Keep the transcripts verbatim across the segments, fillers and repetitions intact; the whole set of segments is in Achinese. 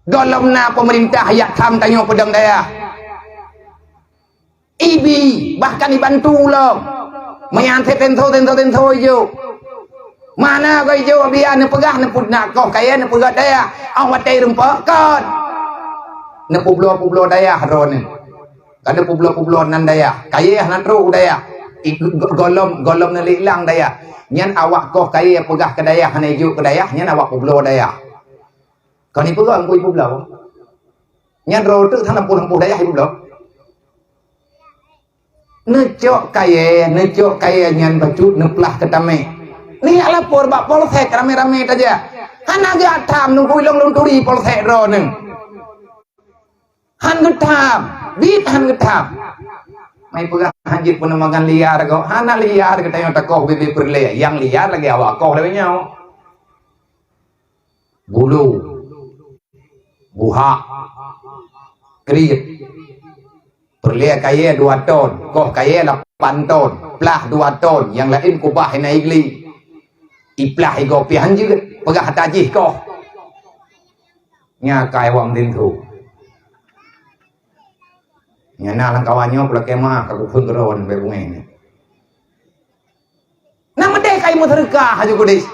Gohlom na peumeurintah yak tham tanyoe peudong dayah. Ibi, bahkan ibantu ulôn. Meunan sép teuntho-teuntho-teuntho ijok. Mana goe ijok biya neupeugah, neupeu-, nak koh kayée neupeugah dayah. Óh watée rumpok kon. Neupubloe-publoe dayah droeneuh. Ka neupubloe-publoe nan dayah. Kayée hana trok u dayah. I-, go-, gohlom, gohlom neulilang dayah. Nyan awak koh kayée peugah keu dayah hana ijok keu dayah, nyan awak publoe dayah. Kon ipeugah engku ipubloe. Nyan droe teuk hana lampôh-lampôh dayah ipubloe. Neucok kayée, neucok kayée nyan bacut neuplah keu tamé. Neujak lapor bak polsek ramé-ramé tajak. Hana geutham nunggu ilong lôn turi polsek droeneuh. Han geutham, bit han geutham. Mai peugah hanjeuet peunemangan liar kok. Hana liar geutanyoe takoh bibé peureulée. Nyang liar lagée awak koh lagée nyoe. Bulu, buhak, kriet. Peureulée kayée dua ton, koh kayée lapan ton, plah dua ton, nyang laén kubah hana igli. Iplah igoe pih hanjeuet, peugah ata jih koh. Nya kai awak meudintu. Nyang na lam kawan nyoe peulakée ma ka kuphon keudroe nibak bungéh nyoe. Na meudeh kayée meuseudeukah haju keudeh.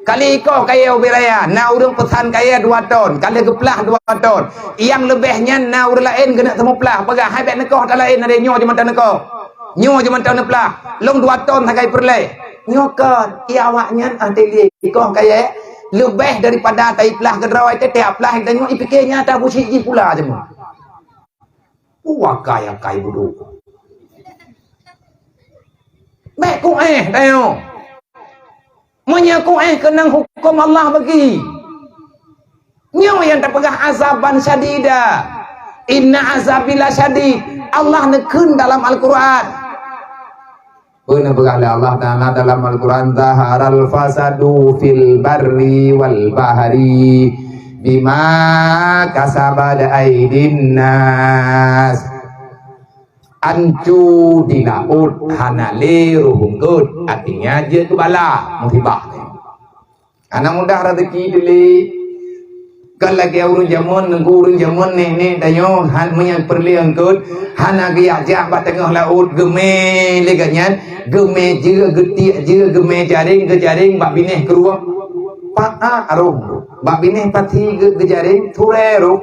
Kali ikoh kayée ubé raya, na ureuëng peusan kayée dua ton, ka lheueh geuplah dua ton. Nyang leubeh nyan na ureuëng laén geuneuk seumeuplah, peugah hai bék neukoh ata laén, ada nyoe jeuet mantong neukoh. Nyoe jeuet mantong neuplah, lông dua ton sagai peureulée. Nyoe kon, i awak nyan ateueh lé ikoh kayée leubeh daripada taiplah keudroe teuh, tiap plah tanyoe ipike nyata busi jih pula jeuet. Wakai-akai budok. Bék kuéh tanyoe. Meunyoe kuéh keunong huköm Allah bagi. Nyoe nyang tapeugah azaban syadida. Inna azabi lasyadid. Allah neukheun dalam Al-Quran. Peue neupeugah lé Allah Taala dalam Al-Quran, "Zaharal fasadu fil barri wal bahri bima kasabat aidin nas." Ancu di laôt hana lé roh eungkôt, artinya jeuet keu bala, musibah. Hana mudah raseuki teuh lé. Kon lagée ureuëng jameun, nunggu ureuëng jameun nék-nék tanyoe, han meunyan peureulée eungkôt, hana geujak-jak bak teungoh laôt, geumé lé geuh nyan, geumé jeuet, geutiek jeuet, geumé jaréng, geujaréng bak binéh keurueng. Paak roh, bak binéh pati geu-, geujaréng, turée roh.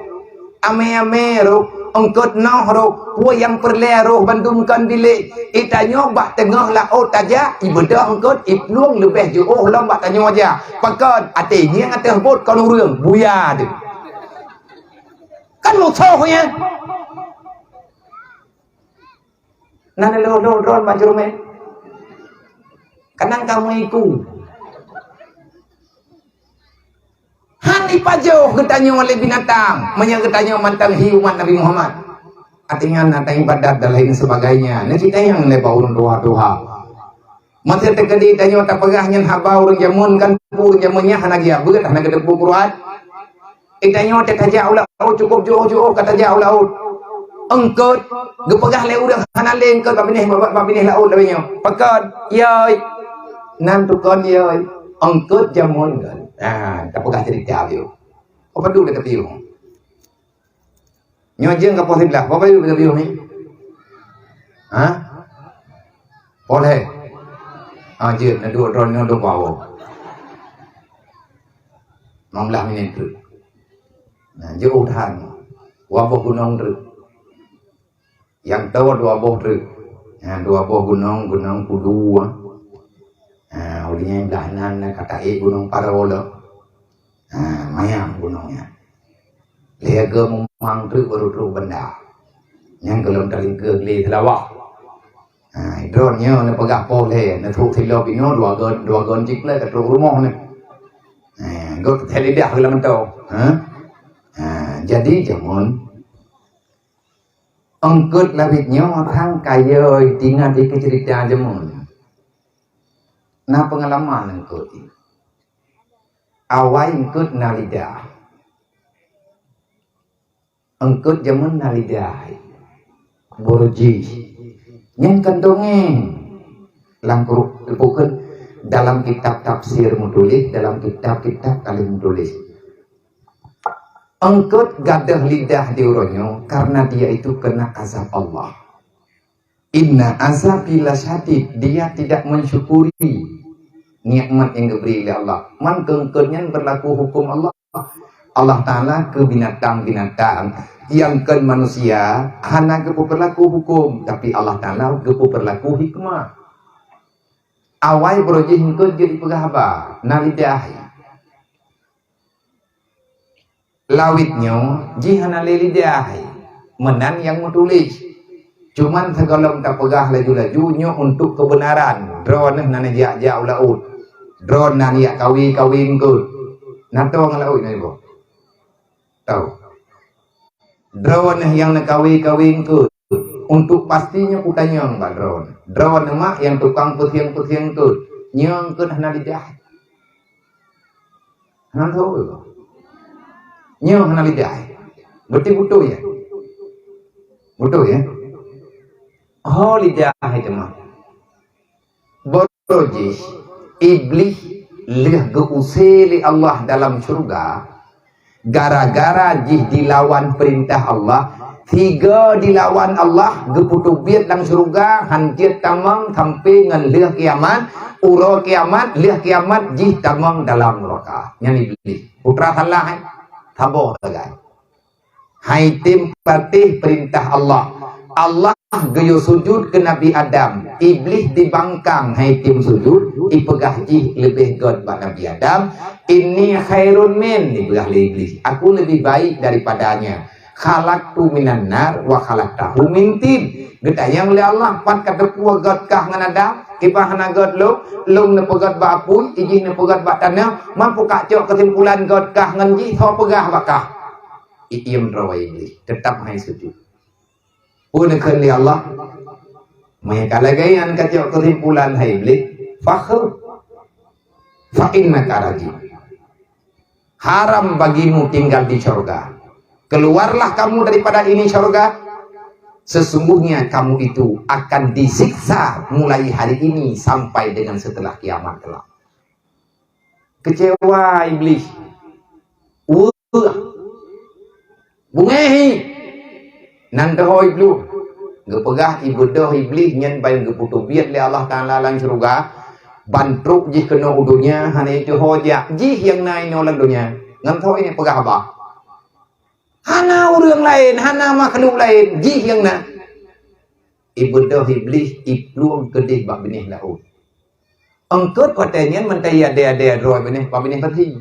Amé-amé roh, eungkôt noh roh, peue nyang peureulée roh bandum kon dilée. Itanyoe bak teungoh laôt tajak, ibeudôh eungkôt, iplueng leubeh jiôh lom bak tanyoe jak. Pakon, até ngieng ateueh bot kon ureuëng, buya teuh. Kan musoh nyan. Na lôn-lôn droen bak jurumé. Kadang kamoe iku. Han ipajoh geutanyoe lé binatang, meunyoe geutanyoe mantong hi umat Nabi Muhammad. Artinya na ibadat dan lain sebagainya. Nyan cit nyang lé bak ureuëng tuha-tuha. Masa teukeudi tanyoe tapeugah nyan haba ureuëng jameun kan, ureuëng jameun nyan hana geujak beuet, hana geuteupeue Quran. Itanyoe tajak u laôt, cukôp jiôh-jiôh ka tajak u laôt. Eungkôt, geupeugah lé ureuëng hana lé eungkôt bak binéh, bak, bak binéh laôt lagée nyoe. Pakon, yoi. Nan tukon, yoi. Eungkôt jameun kan. Ha, tapeugah ceurita beuh. Apa tu dekat piôh? Nyoe jeuet ka poh siblaih, berapa yuk ka piôh ni? Ha? Poh lhée? Ah, jeuet, na duek droeneuh dua boh. Limong blah minit treuk. Nah, jeuet that. Dua boh gunong treuk. Nyang toe dua boh treuk. Nah, dua boh gunong, Gunong Kudu. Ah, ulée nyan blah nan ka taék Gunong Paro lom. Ha, manyang gunong nyan. Lhée goe mumang treuk baru trok banda. Nyang gohlom talingkeue glé Seulawah. Ha, droeneuh nyoe neupeugah poh lhée, neutrok silop inoe dua gon, dua gon cit lé ka trok rumoh nyoe. Ha, gob teulidah lam mantong. Ha? Ha, jadi jameun eungkôt lawét nyoe thang kayée ingat dikeue ceurita jameun. Na peungalaman eungkôt. Awai eungkôt na lidah. Eungkôt jameun na lidah. Burji. Nyan kon dongeng. Lam kru-, bukan dalam kitab tafsir meutuléh, dalam kitab-kitab ka lheueh meutuléh. Eungkôt gadôh lidah di uroe nyoe karena dia itu kena azab Allah. Inna azabi lasyadid, dia tidak mensyukuri nikmat nyang geubri lé Allah. Man keu eungkôt nyan berlaku hukum Allah. Allah Ta'ala keu binatang-binatang nyang kon manusia hana geupeuberlaku hukum, tapi Allah Ta'ala geupeuberlaku hikmah. Awai baroe jih eungkôt jeuet jipeugah haba, na lidah. Lawét nyoe jih hana lé lidah, meunan nyang meutuléh. Cuman sigohlom tapeugah laju-laju nyoe untuk keubeunaran. Droeneuh na neujak-jak u laôt. Droeneuh na neujak kawe-kawe eungkôt. Na tô ngon laôt nyoe iboh? Tô. Droeneuh nyang neukawe-kawe eungkôt. Untuk pasti nyoe kutanyong bak droeneuh. Droeneuh mak nyang tukang peusieng-peusieng eungkôt. Nyoe eungkôt hana lidah. Hana tho. Nyoe hana lidah. Berarti beutôi ya? Beutôi ya? Oh, lidah itu mah. Baroe jih, Iblih lheueh geu-use lé Allah dalam syeuruga, gara-gara jih dilawan peurintah Allah, sigo dilawan Allah, geupeuteubiet lam syeuruga, han jeuet tamong sampoe ngon lheueh kiamat, uroe kiamat, lheueh kiamat jih tamong dalam neuraka. Nyan Iblih. Putra salah, eh? Saboh sagai. Hai tem patéh peurintah Allah. Allah geuyue sujud keu Nabi Adam. Iblih dibangkang hai tem sujud, ipeugah jih leubeh gét bak Nabi Adam. Inni khairun min, ipeugah lé Iblih. Aku lebih baik daripadanya. Khalaqtu minan nar wa khalaqtahu min tin. Geutanyong lé Allah, pat ka teupeue gét kah ngon Adam? Kiban hana gét lôn, lôn neupeugét bak apui, ijih neupeugét bak tanoh, mampu kacok keusimpulan gét kah ngon jih, soe peugah bak kah? Iem droe Iblih, teutap hai sujud. Peue neukheun lé Allah? Meuka lagée nyan kacok keusimpulan hai Iblih, fakhrud, fa innaka rajim. Haram bagimu tinggal di syurga. Keluarlah kamu daripada ini syurga. Sesungguhnya kamu itu akan disiksa mulai hari ini sampai dengan setelah kiamat kelak. Kecewa Iblih. Weueh. Beungéh hi. Nan teuho Iblih. Geupeugah ibeudôh Iblih nyan ban geupeuteubiet lé Allah Ta'ala lam syeuruga. Ban trok jih keunoe u donya, hana iteuho jak. Jih nyang na inoe lam donya. Ngon soe ipeugah haba? Hana ureuëng laén, hana makhluk laén. Jih nyang na. Ibeudôh Iblih iplueng keudeh bak binéh laôt. Eungkôt watée nyan meuntée adée-adée droe binéh bak binéh peuthi.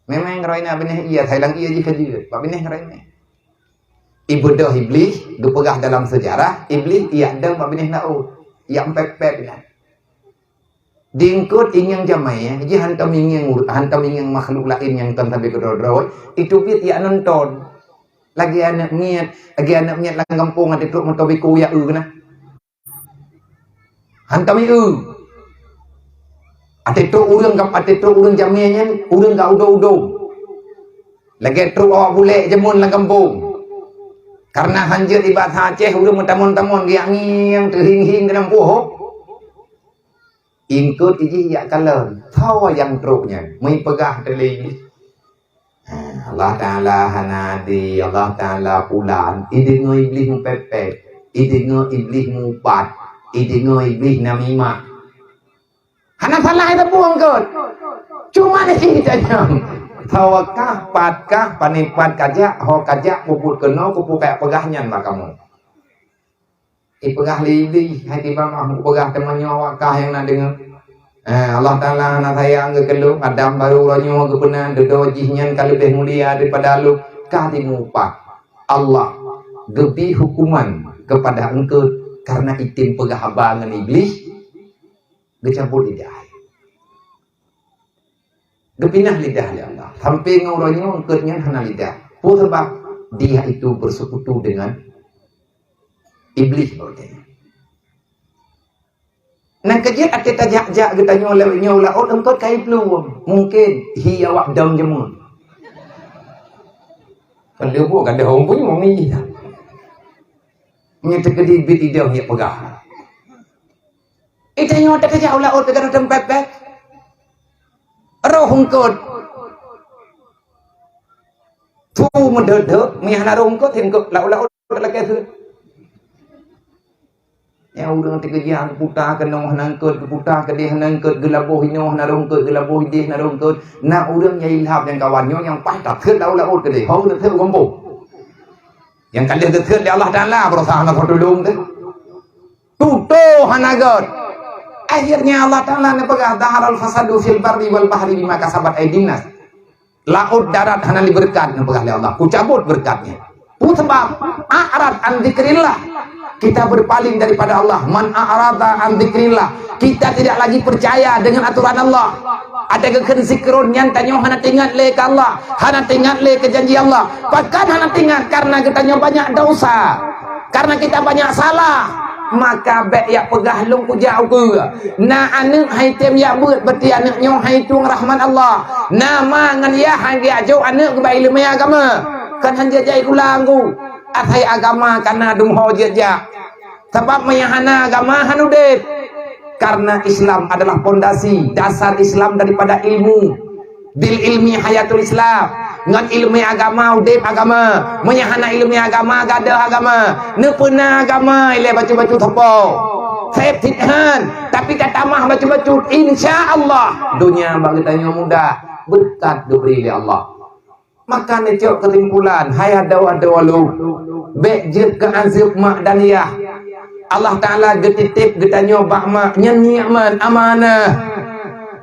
Memang roina binéh ié, thailang ié jih ka jeuet, bak binéh roina. Ibeudôh Iblih, geupeugah dalam seujarah, Iblih ié dong bak binéh laôt, ié pép-pép nyan. Di eungkôt ingieng jamé, jih hantom ingieng, hantom ingieng makhluk laén nyang kon sabe keudroe-droe, itu biet ié nonton. Lagée aneuëk miet, lagée aneuëk miet lam gampông até trok moto biko ié eu keunan. Hantom ié eu. Até trok ureuëng, até trok ureuëng jamé nyan, ureuëng ka udo-udo. Lagée trok awak bulek jameun lam gampông. Karena han jeuet iba sa Aceh ureuëng meutamon-tamon geujak ngieng teuhing-hing keunan puho. Eungkôt ijih jak kalon, soe nyang trok nyan, meuipeugah teuh lé Iblih. Ha, Allah Ta'ala hana adé, Allah Ta'ala pulan, ideungoe Iblih meupépét, ideungoe Iblih mupat, ideungoe Iblih namimah. Hana salah sapeue eungkôt. Cuma jih tanyong, soe kah, pat kah, pane pat kajak, ho kajak, peubuet keunoe, kupeugah nyan bak kamoe. Ipeugah lé Iblih, hai kiban mah kupeugah teuma nyoe awak kah nyang na deungoe. Eh, Allah Ta'ala hana sayang geuh keu lôn, Adam barô uroe nyoe geupeuna, dudoe jih nyan ka leubeh mulia daripada lôn, ka jimupat. Allah geubri hukuman keupada eungkôt karena item peugah haba ngon Iblih, geucabot lidah. Geupinah lidah lé Allah. Sampai ngon uroe nyoe eungkôt nyan hana lidah. Peue sabab? Dia itu bersekutu dengan Iblih, berarti. Nah, keujeuet até tajak-jak geutanyoe lewat nyoe laôt eungkôt ka iplueng. Mungkin hi awak dong jameun. Kan dia buat, kan dia orang punya, orang ni. Nyan teukeudi bit idong nyan peugah. Ita nyoe teukeujak u laôt teugadôh teumpat beh. Roh eungkôt. Su meudeuet-deuet, meuiah na rhungkot, singkot laôt-laôt lakée seuet. Nyang ureuëng teukeujang geuputa keunoe hana eungkot, geuputa keudeh hana eungkot, geulaboh inoe hana rhungkot, geulaboh ideh hana rhungkot. Na ureuëng nyang ilham nyang kawan nyoe nyang paih taseuet laôt-laôt keudeh, ho taseuet u gampông. Nyang ka lheueh geuseuet lé Allah Taala, beurasa hana soe tulông teuh. Tutoe hana gét. Akhirnya Allah Taala neupeugah, "Zaharal fasadu fil barri wal bahri bima kasabat aidin nas." Laôt darat hana lé beureukat, neupeugah lé Allah. Kucabut beureukat nyan. Peue sabab? A'rad an dzikrillah. Kita berpaling daripada Allah. Man a'rada an dzikrillah. Kita tidak lagi percaya dengan aturan Allah. Ada geukheun sikrôn nyan tanyoe hana teuingat lé keu Allah, hana teuingat lé keu janji Allah. Pakon hana teuingat? Karena geutanyoe banyak dosa. Karena kita banyak salah, maka bék yak peugah lôn kujak ukeue. Na aneuëk hai tem yak beuet, berarti aneuëk nyoe hai tueng rahmat Allah. Na ma ngon yah hai geujak jok aneuëk geuba ileumé agama. Kan han jijak sikula nggu. Asai agama kana dum ho jijak. Sabab meunyo hana agama han udeb. Karena Islam adalah pondasi, dasar Islam daripada ilmu. Bil ilmi hayatul Islam. Ngon ileumé agama, udeb agama. Meunyo hana ileumé agama, gadôh agama. Neupeuna agama, ilée bacut-bacut sopo. Sép cit han, tapi ka tamah bacut-bacut, insya Allah, donya bak geutanyoe mudah, beureukat geubri lé Allah. Maka neucok keusimpulan, hai adoe-adoe lôn, bék jeuet keu azeub mak dan yah. Allah Taala geutitép geutanyoe bak mak nyan nikmat amanah.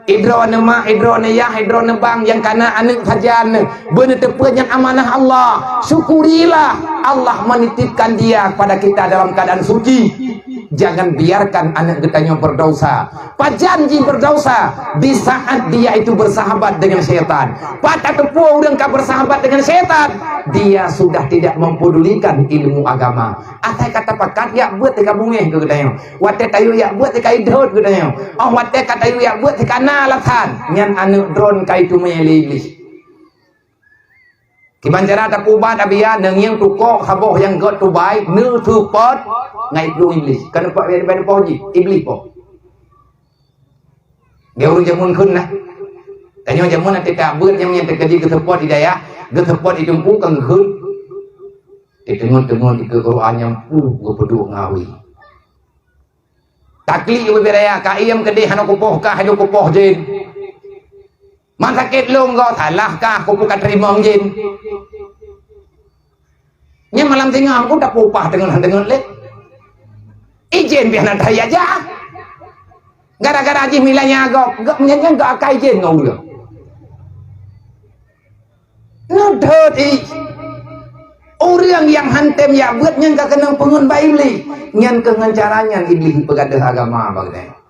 Idroeneuh mak, idroeneuh yah, idroeneuh bang nyang kana aneuëk sajan, beuneuteupeue nyan amanah Allah. Syukurilah Allah menitipkan dia kepada kita dalam keadaan suci. Jangan biarkan aneuëk geutanyoe berdosa. Pajan jih berdosa? Di saat dia itu bersahabat dengan syaitan. Pat tateupeue ureuëng ka bersahabat dengan syaitan? Dia sudah tidak mempedulikan ilmu agama. Asai ka tapakat yak beuet teuka bungéh keu geutanyoe. Watée tayue yak beuet teuka idhôt geutanyoe. Oh watée ka tayue yak beuet teuka na alasan. Nyan aneuëk droen ka itumeue lé Iblih. Kiban cara tapeuubat, Abiya, neungieng tukok saboh nyang gét tubai, neuseupôt ngon iplueng Iblih. Kan nampak beda-beda poh jih, Iblih poh. Dia ureuëng jameun kheun lah. Tanyoe jameun até tak beuet nyang nyang teukeudi geuseupôt di dayah, geuseupôt di teumpu kan kheun. Diteungon-teungon di Quran nyang pu geupeuduek ngawi. Taklik bubé raya, ka iem keudeh hana kupoh kah, hana kupoh jén. Man sakét lôn gob, salah kah, kupu ka teurimong jén. Nyan malam singoh pun tapupah teungon-teungon lé. Ijen pih hana tajak. Gara-gara jih mila nyan gob, gob nyan, nyan gob akai ijen ngon ulôn. Neudhôt ih. Ureuëng nyang han tem yak beuet nyan ka keunong peungeut bak Iblih. Nyan keuh ngon cara nyan Iblih peugadôh agama bak geutanyoe.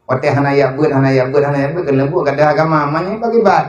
Watée hana yak beuet, hana yak beuet, hana yak beuet, keuneuk buet gadôh agama, meunyoe bak ibat.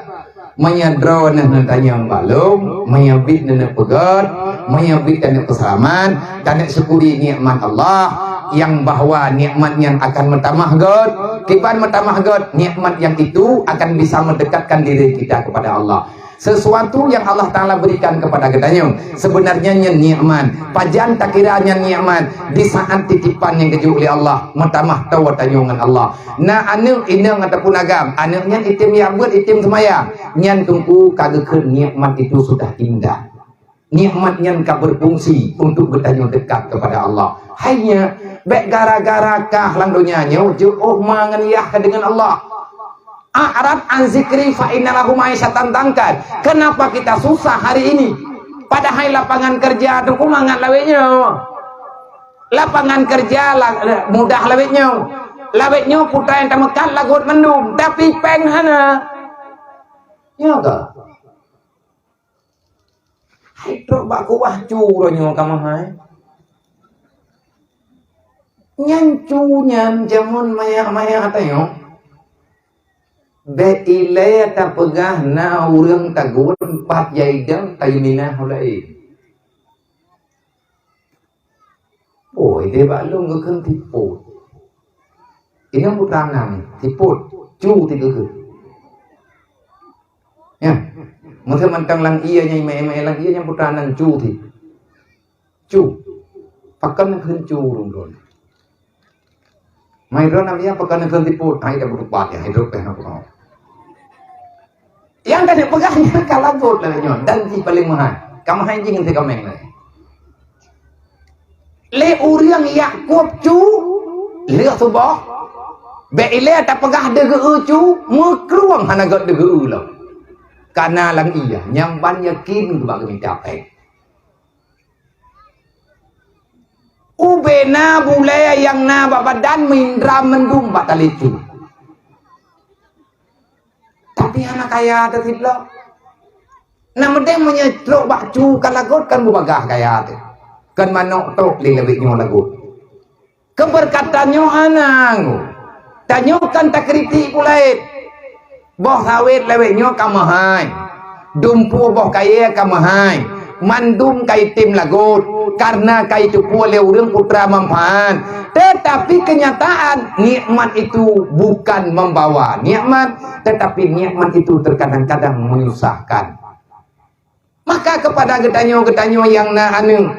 Meunyoe droeneuh neutanyong bak lôn, meunyoe biet neuneuk peugét, meunyoe biet taneuk peuseulamat, taneuk syukuri nikmat Allah, nyang bahwa nikmat nyan akan meutamah gét. Kiban meutamah gét, nikmat nyang itu akan bisa mendekatkan diri kita kepada Allah. Sesuatu yang Allah Ta'ala berikan kepada geutanyoe, sebenarnya nyan nikmat. Pajan takira nyan nikmat? Di saat titipan nyang geujok lé Allah, meutamah toe tanyoe ngon Allah. Na aneuëk inong ataupun agam, aneuëk nyan item yak beuet, item seumayang, nyan teungku ka geukheun nikmat itu sudah indah. Nikmat nyan ka berfungsi untuk geutanyoe dekat kepada Allah. Hai nyan, bék gara-gara kah lam donya nyoe jeuet óh ma ngon yah ka deungon Allah. A'rad an zikri fa inna lahu ma'isyatan dankan. Kenapa kita susah hari ini? Padahai lapangan kerja tu mangat lawét nyoe. Lapangan kerja la-, mudah lawét nyoe. Lawét nyoe putra nyang tameukat lagot mandum, tapi péng hana. Nyoe ka. Hai trok bak kuwah cu uroe nyoe ka meuhai. Nyan cu nyan jameun maya-maya tanyoe. Bék ilée tapeugah na ureuëng tagun pat jai dong tayue minah ulée. Oh, ideh bak lôn geukheun tipot. Inong putra nam, tipot, cu ti geukheun. Ya. Meuseu mantong lam ié nyan, imé-imé lam ié nyan putra nam cu ti. Cu. Pakon kheun cu ureuëng-ureuëng. Mai droe nam ié pakon kheun tipot. Hai dah berubat ya, hidup ya. Nyang ka dipeugah nyan ka lagot lagée nyoe dan jih paleng meuhai. Ka meuhai jih ngon si Komeng nyan. Lé ureuëng jak kueb cu lheueh suboh, bék ilée tapeugah deuh geu-eu cu, meukrueng hana gét deuh geu-eu lom. Ka na lam ie, nyang ban yakin bak geumita péng. Ubena bulée nyang na bak badan meindra mandum bak tali cu. Tapi hana kaya teuh sidroe. Na meudeh meunyoe trok bak cu ka lagot kan beubagaih kaya teuh. Kan manok tok lé lawét nyoe lagot. Keubeureukat tanyoe hana ngu. Tanyoe kan takritik ulée. Boh sawét lawét nyoe ka meuhai. Dumpeue boh kayée ka meuhai. Mandum ka item lagot, kareuna ka iteupeue lé ureuëng putra manfaat. Tetapi kenyataan, nikmat itu bukan membawa nikmat, tetapi nikmat itu terkadang-kadang menyusahkan. Maka kepada geutanyoe-geutanyoe nyang na aneuëk,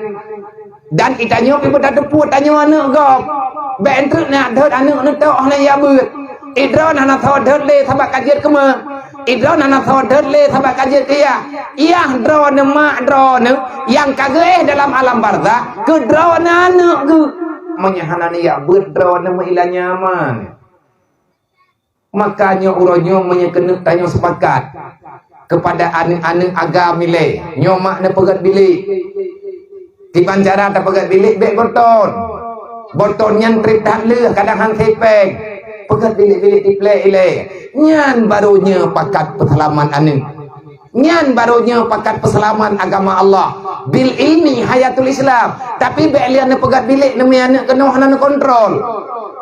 dan itanyoe pih beutateupeue tanyoe aneuëk gob, bék treuk na dot aneuëk neutok hana jak beuet. Idroe hana soe dot lé sabab ka jeuet keu ma. Idroe hana soe dot lé sabab ka jeuet keu yah. Yah droeneuh, mak droeneuh nyang ka geuéh dalam alam barzakh, keu droeneuh aneuëk geuh. Meunyoe hana neujak beuet droeneuh meuilah nyaman. Maka nyoe uroe nyoe meunyoe keuneuk tanyoe sepakat kepada aneuëk-aneuëk agam ilée, nyoe mak neupeugét bilék. Kiban cara tapeugét bilék bék boton. Boton nyan treb that lheueh kadang han sipéng. Peugét bilék-bilék diplek ilée. Nyan barô nyoe pakat peuseulamat aneuëk. Nyan barô nyoe pakat peuseulamat agama Allah. Bil ilmi hayatul Islam. Tapi bék lheueh neupeugét bilék neumi aneuëk keunoe hana neukontrol.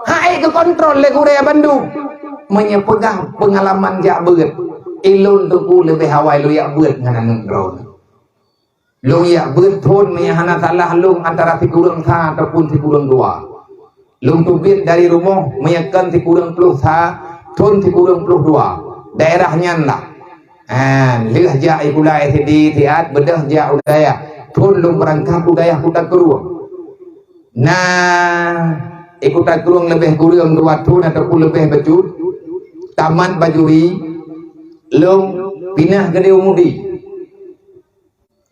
Hai geukontrol lé gurée bandum. Meunyoe peugah peungalaman jak beuet, ilôn teungku leubeh awai lôn jak beuet ngon aneuëk droeneuh. Lôn jak beuet thon meunyoe hana salah lôn antara sikureueng sa ataupun sikureueng dua. Lôn teubiet dari rumoh meunyoe kon sikureueng ploh sa, thon sikureueng ploh dua. Daerah nyan lah. Ha, lheueh jak sikula S D siat, beudôh jak u dayah. Thon lôn beurangkat u dayah Kuta Krueng. Na i Kuta Krueng leubeh kureueng dua thon ataupun leubeh bacut, tamat bajuri, lôn pinah keudéh u Mudi.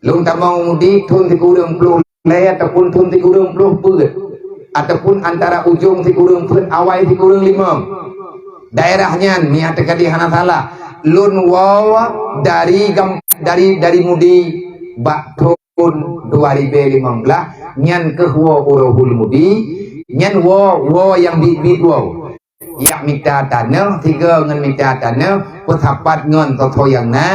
Lôn tamong u Mudi thon sikureueng ploh lhée ataupun thon sikureueng ploh peuet, ataupun antara ujong sikureueng peuet awai sikureueng limong. Daerah nyan, miat teuka di hana salah, lôn woe dari gam-, dari, dari Mudi bak thon dua ribée limong blaih, nyan keuh woe uroe hul Mudi, nyan woe, woe nyang biet-biet woe. Jak mita tanoh, sigoe ngon mita tanoh, peusapat ngon soe-soe nyang na,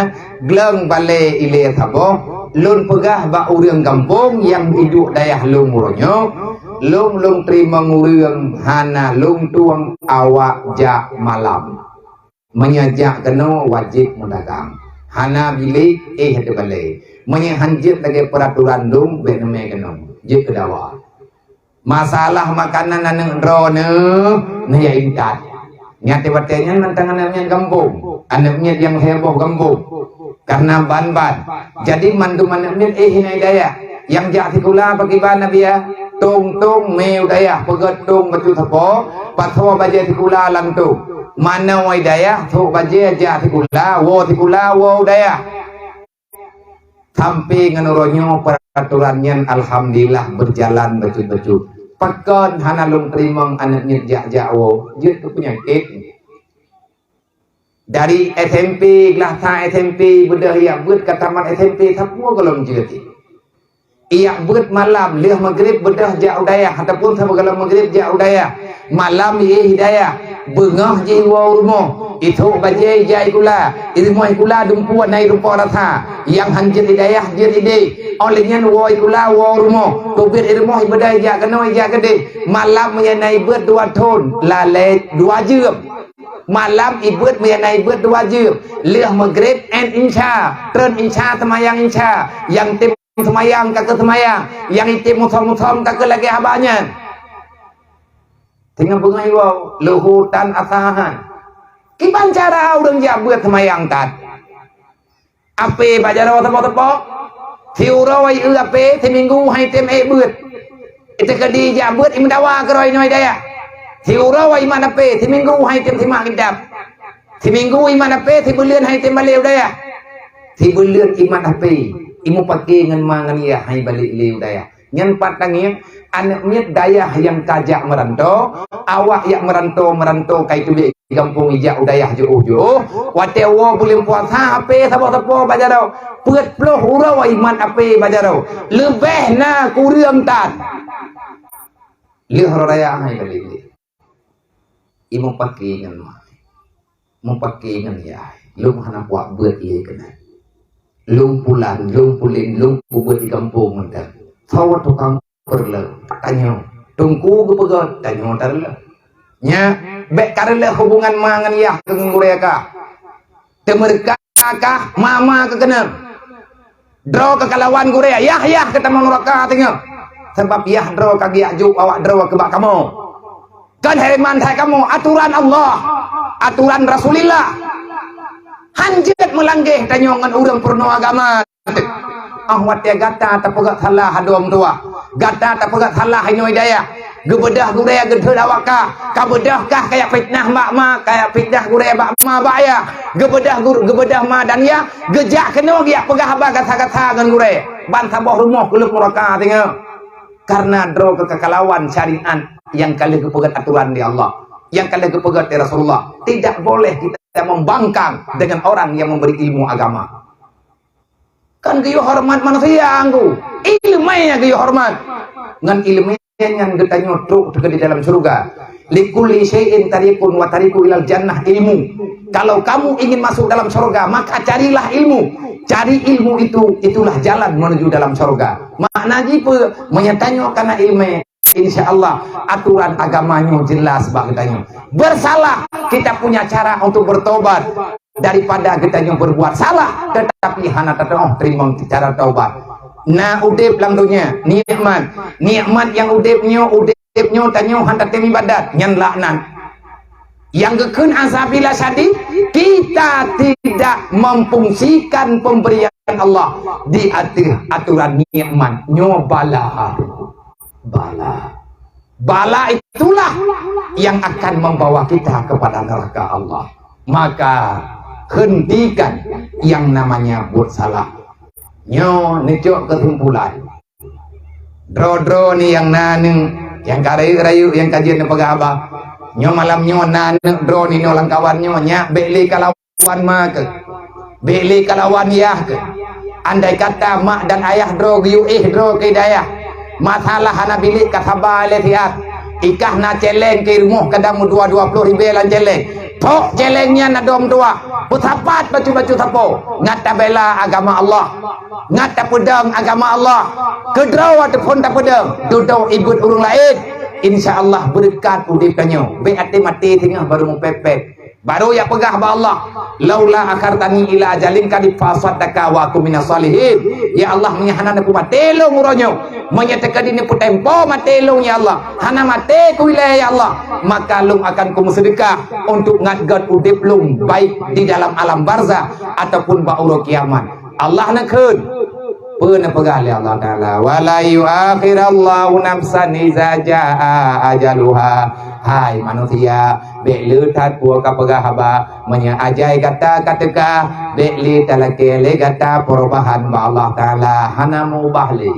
glöng balée ilée saboh, lôn peugah bak ureuëng gampông nyang iduek dayah lôn uroe nyoe, lôn, lôn teurimong ureuëng hana lôn tueng awak jak malam. Meunyoe jak keunoe wajéb meudagang. Hana bilék, éh teubalée. Meunyoe han jeuet lagée peuraturan lôn, bék neumé keunoe. Jeuet keu dawa. Masalah makanan aneuëk droeneuh, neujak intat. Nyan watée nyan mantong aneuëk miet gampông, aneuëk miet nyang heboh gampông. Kareuna ban-ban. Jadi mandum aneuëk miet éh hinoe dayah. Nyang jak sikula pakriban Nabi ya? Tong-tong mé u dayah, peugét tong bacut sapo, pasoe bajée sikula lam tong. Manoe u dayah, sok bajée jak sikula, woe sikula, woe u dayah. Sampai ngon uroe nyoe peuraturan nyan alhamdulillah beujalan bacut-bacut. Pakon hana lôn teurimong aneuëk miet jak-jak woe, jeuet keu peunyakét. Dari S M P, glah sa S M P, beudôh jak beuet ka tamat S M P, sapeue gohlom jeuet. Jak beuet malam, lheueh maghrib beudôh jak u dayah, ataupun sapeue gohlom maghrib jak u dayah. Malam jih dayah, beungoh jih woe u rumoh. Isok bajée jak sikula, i rumoh sikula dumpeue na i rumpok rasa. Nyang han jeuet i dayah, jeuet idéh. Óh lheueh nyan woe sikula, woe u rumoh. Teubiet i rumoh, ibeudôh jak keunoe, jak keudéh. Malam meunyoe na ibeuet dua thon, lalée dua jeuem. Malam ibeuet meunyoe na ibeuet dua jeuem. Lheueh maghrib 'et insya, treun insya, seumayang insya. Nyang tem seumayang ka keu seumayang, nyang item musom-musom ka keu lagée haba nyan. Singoh beungoh iwoe, luhô tan asahan. Kiban cara ureuëng jak beuet seumayang tan? Apé bak jaroe teupok-teupok. Siuroe i eu apé, siminggu hai tem ék beuet. Iteukeudi jak beuet, imeudawa keudroe inoe dayah. Siuroe imat apé, siminggu hai tem simak kitab. Siminggu imat apé, sibuleuen hai tem balée u dayah. Sibuleuen imat apé, Imeupaké ngon ma ngon yah hai balek lé u dayah. Nyan pat tangieng, aneuk miet dayah nyang ka jak meuranto, awak jak meuranto-meuranto ka itulek gampông ijak u dayah jiôh-jiôh. Watée woe buleuen puasa hapé saboh sapo bak jaroe, peuet ploh uroe iman hapé bak jaroe. Leubeh na kureueng tan. Lheueh raya hai balek lé. Imeupaké ngon ma. Meupaké ngon yah, lôn hana puak beuet lé keunan. Lôn pulan, lôn pulen, lôn peubuet di gampông mantong. Soe tukang peureulée? Tanyoe. Teungku geupeugah, tanyoe tareulée. Nyak, bék kareulée hubungan ma ngon yah keu ngon gurée kah. Teumeureuka kah, ma-ma keu keuneuk. Droe ka kalawan gurée, yah-yah keu tamong nuraka teungoh. Sabab yah droe ka geujak jok awak droe keu bak kamoe. Kon hiriman that kamoe, atoran Allah, atoran Rasulillah. Han jeuet meulanggeh tanyoe ngon ureuëng peurunoe agama. Ah watée gata tapeugah salah hadom tuah, gata tapeugah salah inoe dayah. Geubeudôh gurée geuthot awak kah, ka beudôh kah kajak fitnah bak ma, kajak fitnah gurée bak ma bak ayah. Geubeudôh gur-, geubeudôh ma dan yah, geujak keunoe geujak peugah haba gata-gata ngon gurée. Ban saboh rumoh keuleub nuraka teungoh. Karena droe ka kalawan syariat nyang ka lheueh geupeugét atoran di Allah, nyang ka lheueh geupeugét di Rasulullah. Tidak boleh kita membangkang dengan orang yang memberi ilmu agama. Kan geuyue horeumat manusia, anggu. Ileumé nyang geuyue horeumat. Ngon ileumé nyan geutanyoe trok teuka di dalam syeuruga. Likulli syai'in tariqun wa tariqu ilal jannah ilmu. Kalau kamu ingin masuk dalam syurga, maka carilah ilmu. Cari ilmu itu, itulah jalan menuju dalam syurga. Makna jipeue? Meunyoe tanyoe kana ileumé, insya Allah atoran agama nyoe jelas bak geutanyoe. Bersalah, kita punya cara untuk bertobat. Daripada geutanyoe berbuat salah, tetapi hana tatu'oh teurimong cara taubat. Na udeb lam donya, nikmat. Nikmat nyang udeb nyoe, udeb nyoe tanyoe hana tatem ibadat, nyan laknat. Nyang geukheun azab ila syadid, kita tidak memfungsikan pemberian Allah di ateueh atoran nikmat. Nyoe bala. Bala. Bala itulah yang akan membawa kita kepada neraka Allah. Maka hentikan yang namanya buat salah. Nyoe neucok kesimpulan. Droe-droe ni nyang na aneuk, nyang ka rayeuk-rayeuk, nyang ka jeuet neupeugah haba. Nyoe malam nyoe na aneuk droe ni nyoe lam kawan nyoe, nyak bék lé kalawan ma keuh. Bék lé kalawan yah keuh. Andai kata mak dan ayah droe geuyue éh droe keu dayah, masalah hana bilék ka saba lé siat. Ikah na céléng keu rumoh kadang meudua dua ploh ribée lam céléng. Pok céléng nyan na dom dua. Peusapat bacut-bacut sapo. Ngat tabela agama Allah. Ngat tapeudong agama Allah. Keudroe ataupun tapeudong, dudoe ibeuet ureuëng laén. Insya Allah beureukat udeb tanyoe. Bék até maté teungoh baru meupék-pék. Baru ya peugah bak Allah, "Laula akhartani ila ajalin qarib fa asaddaqa wa akun minas salihin." Ya Allah, meunyoe hana neupeumaté lôn uroe nyoe, meunyoe teuka di neupeutempo maté lôn, ya Allah, hana maté kuilée, ya Allah, maka lôn akan kumeuseudeukah untuk ngat gét udeb lôn, baik di dalam alam barzah ataupun bak uroe kiamat. Allah neukheun, peue neupeugah lé Allah Taala, "Wa la yuakhirallahu nafsan iza jaa ajaluha." Hai manusia, bék le that peue ka peugah haba, meunyoe ajai gata ka teuka, bék le talakée lé gata perubahan bak Allah Taala, hana meubah lé.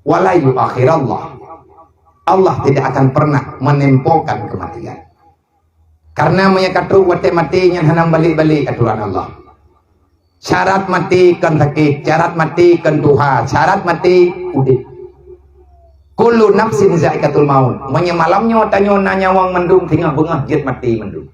"Wa la yuakhirallah." Allah tidak akan pernah menempokan kematian. Karena meunyoe ka trok watée maté nyan hana balik-balik aturan Allah. Syarat maté kon sakét, syarat maté kon tuha, syarat maté udeb. Kullu nafsin zaikatul maut. Meunyoe malam nyoe tanyoe na nyawöng mandum, singoh beungoh jeuet maté mandum.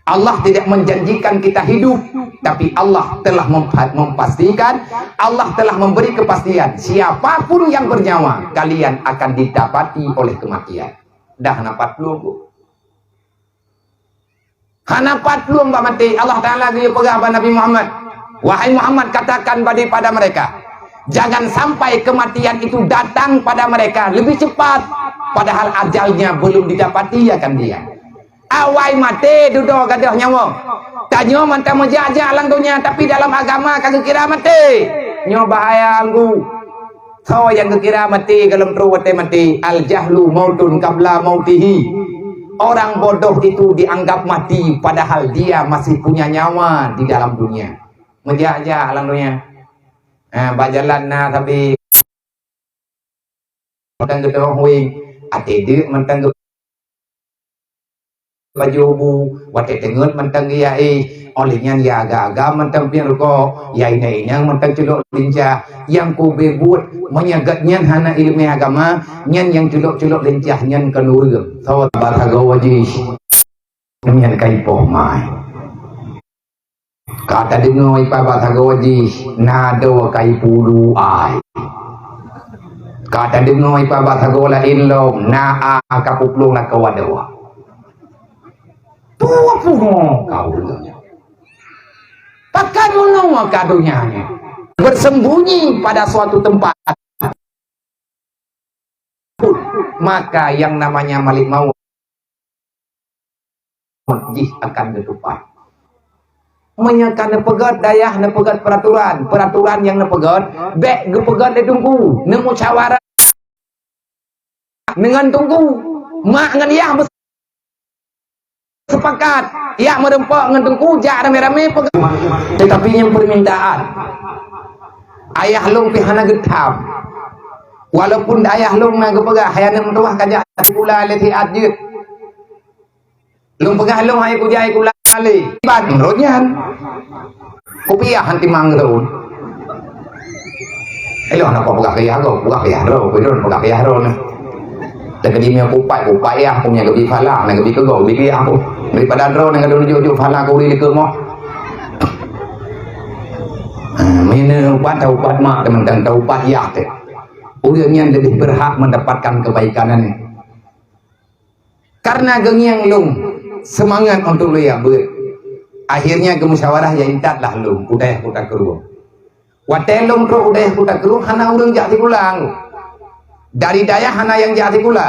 Allah tidak menjanjikan kita hidup, tapi Allah telah mempa-, memastikan, Allah telah memberi kepastian, siapapun yang bernyawa, kalian akan didapati oleh kematian. Dah na pat plueng. Hana pat plueng bak maté. Allah Taala geuyue peugah bak Nabi Muhammad, "Wahai Muhammad, katakan badi pada mereka, jangan sampai kematian itu datang pada mereka lebih cepat, padahal ajalnya belum didapati akan dia." Awai maté dudoe gadôh nyawöng. Tanyoe mantong meujak-jak lam donya, tapi dalam agama ka geukira maté. Nyoe bahaya anggu. Soe nyang geukira maté gohlom trok watée maté? Al-jahlu mautun qabla mautihi. Orang bodoh itu dianggap mati padahal dia masih punya nyawa di dalam dunia. meujak-jak lam donya. Ha, bak jalan na sabe mantong geudoh weng, até deuk mantong geu-, baju bu, watée teungeut mantong geuya éh, óh lheueh nyan ya agam-agam mantong pieng rukok, ya inong-inong mantong culok lincah, nyang kube buet meunyoe gobnyan hana ileumèe agama, nyan nyang culok-culok lincah nyan kon ureueng. Saboh basa goe jih. Nyan ka ipoh mai. Ka tadeungoe ipat bak sagoe jih, na adoe ka ipulu ai. Ka tadeungoe ipat bak sagoe laén lom, na a ka puplueng lakoe adoe. Peue pungo ka ureueng nyoe? Pakon meunoe ka donya nyoe? Bersembunyi pada suatu tempat. Maka yang namanya malik maut jih akan geutupat. Meunyoe ka neupeugét dayah, neupeugét peraturan, peraturan nyang neupeugét, bék geupeugét lé teungku, neumusyawarah deungon teungku, mak ngon yah sepakat, jak meureumpok ngon teungku, jak ramé-ramé peugah. Tetapi nyang permintaan, ayah lôn pih hana geutham. Walaupun ayah lôn na geupeugah, "Hai aneuk meutuwah, kajak sikula lé siat jeuet." Lôn peugah lôn, "Hai kujak sikula lé." Iban rot nyan. Kupiah han timang droe. Elok hana peugah keu yah droe, peugah keu yah droe, peugah keu yah droe nah. Teukeudi meunyoe kupat, kupat yah, meunyoe geubi phala, na geubi keu gob, geubi keu yah. Daripada droe na geuduek jok-jok phala keu ureueng likot moh. Ha, meunyoe upat, taupat mak, teuma taupat yah teuh. Ureueng nyan leubeh berhak mendapatkan kebaikan nyan. Karena geungieng lôn seumangat untuk lôn jak beuet. Akhirnya geumusyawarah jak intat lah lôn u dayah Kuta Krueng. Watée lôn trok u dayah Kuta Krueng hana ureueng jak sikula. Dari dayah hana nyang jak sikula.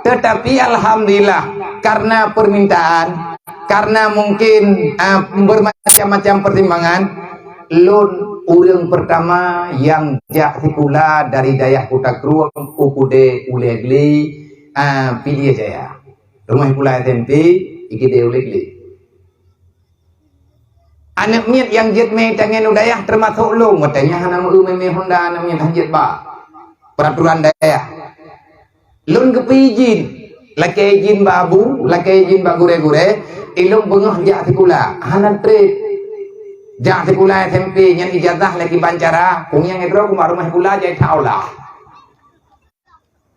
Tetapi alhamdulillah, karena permintaan, karena mungkin, ah, bermacam-macam pertimbangan, lôn ureueng pertama nyang jak sikula dari dayah Kuta Krueng u keudée Ulée Glé, ah, Pidie Jaya. Rumoh sikula S M P i keudée Ulée Glé. Aneuk miet nyang jeuet mé tangen u dayah teumasok lôn, watée nyan hana meu-eu mé-mé honda aneuk miet han jeuet ba peraturan dayah. Lôn geupeu idin, lakée idin bak abu, lakée idin bak gurée-gurée, ilôn beungoh jak sikula, hana treb. Jak sikula S M P nyan ijazah lé kiban cara, kunyang droe kumat rumoh sikula jai that olah.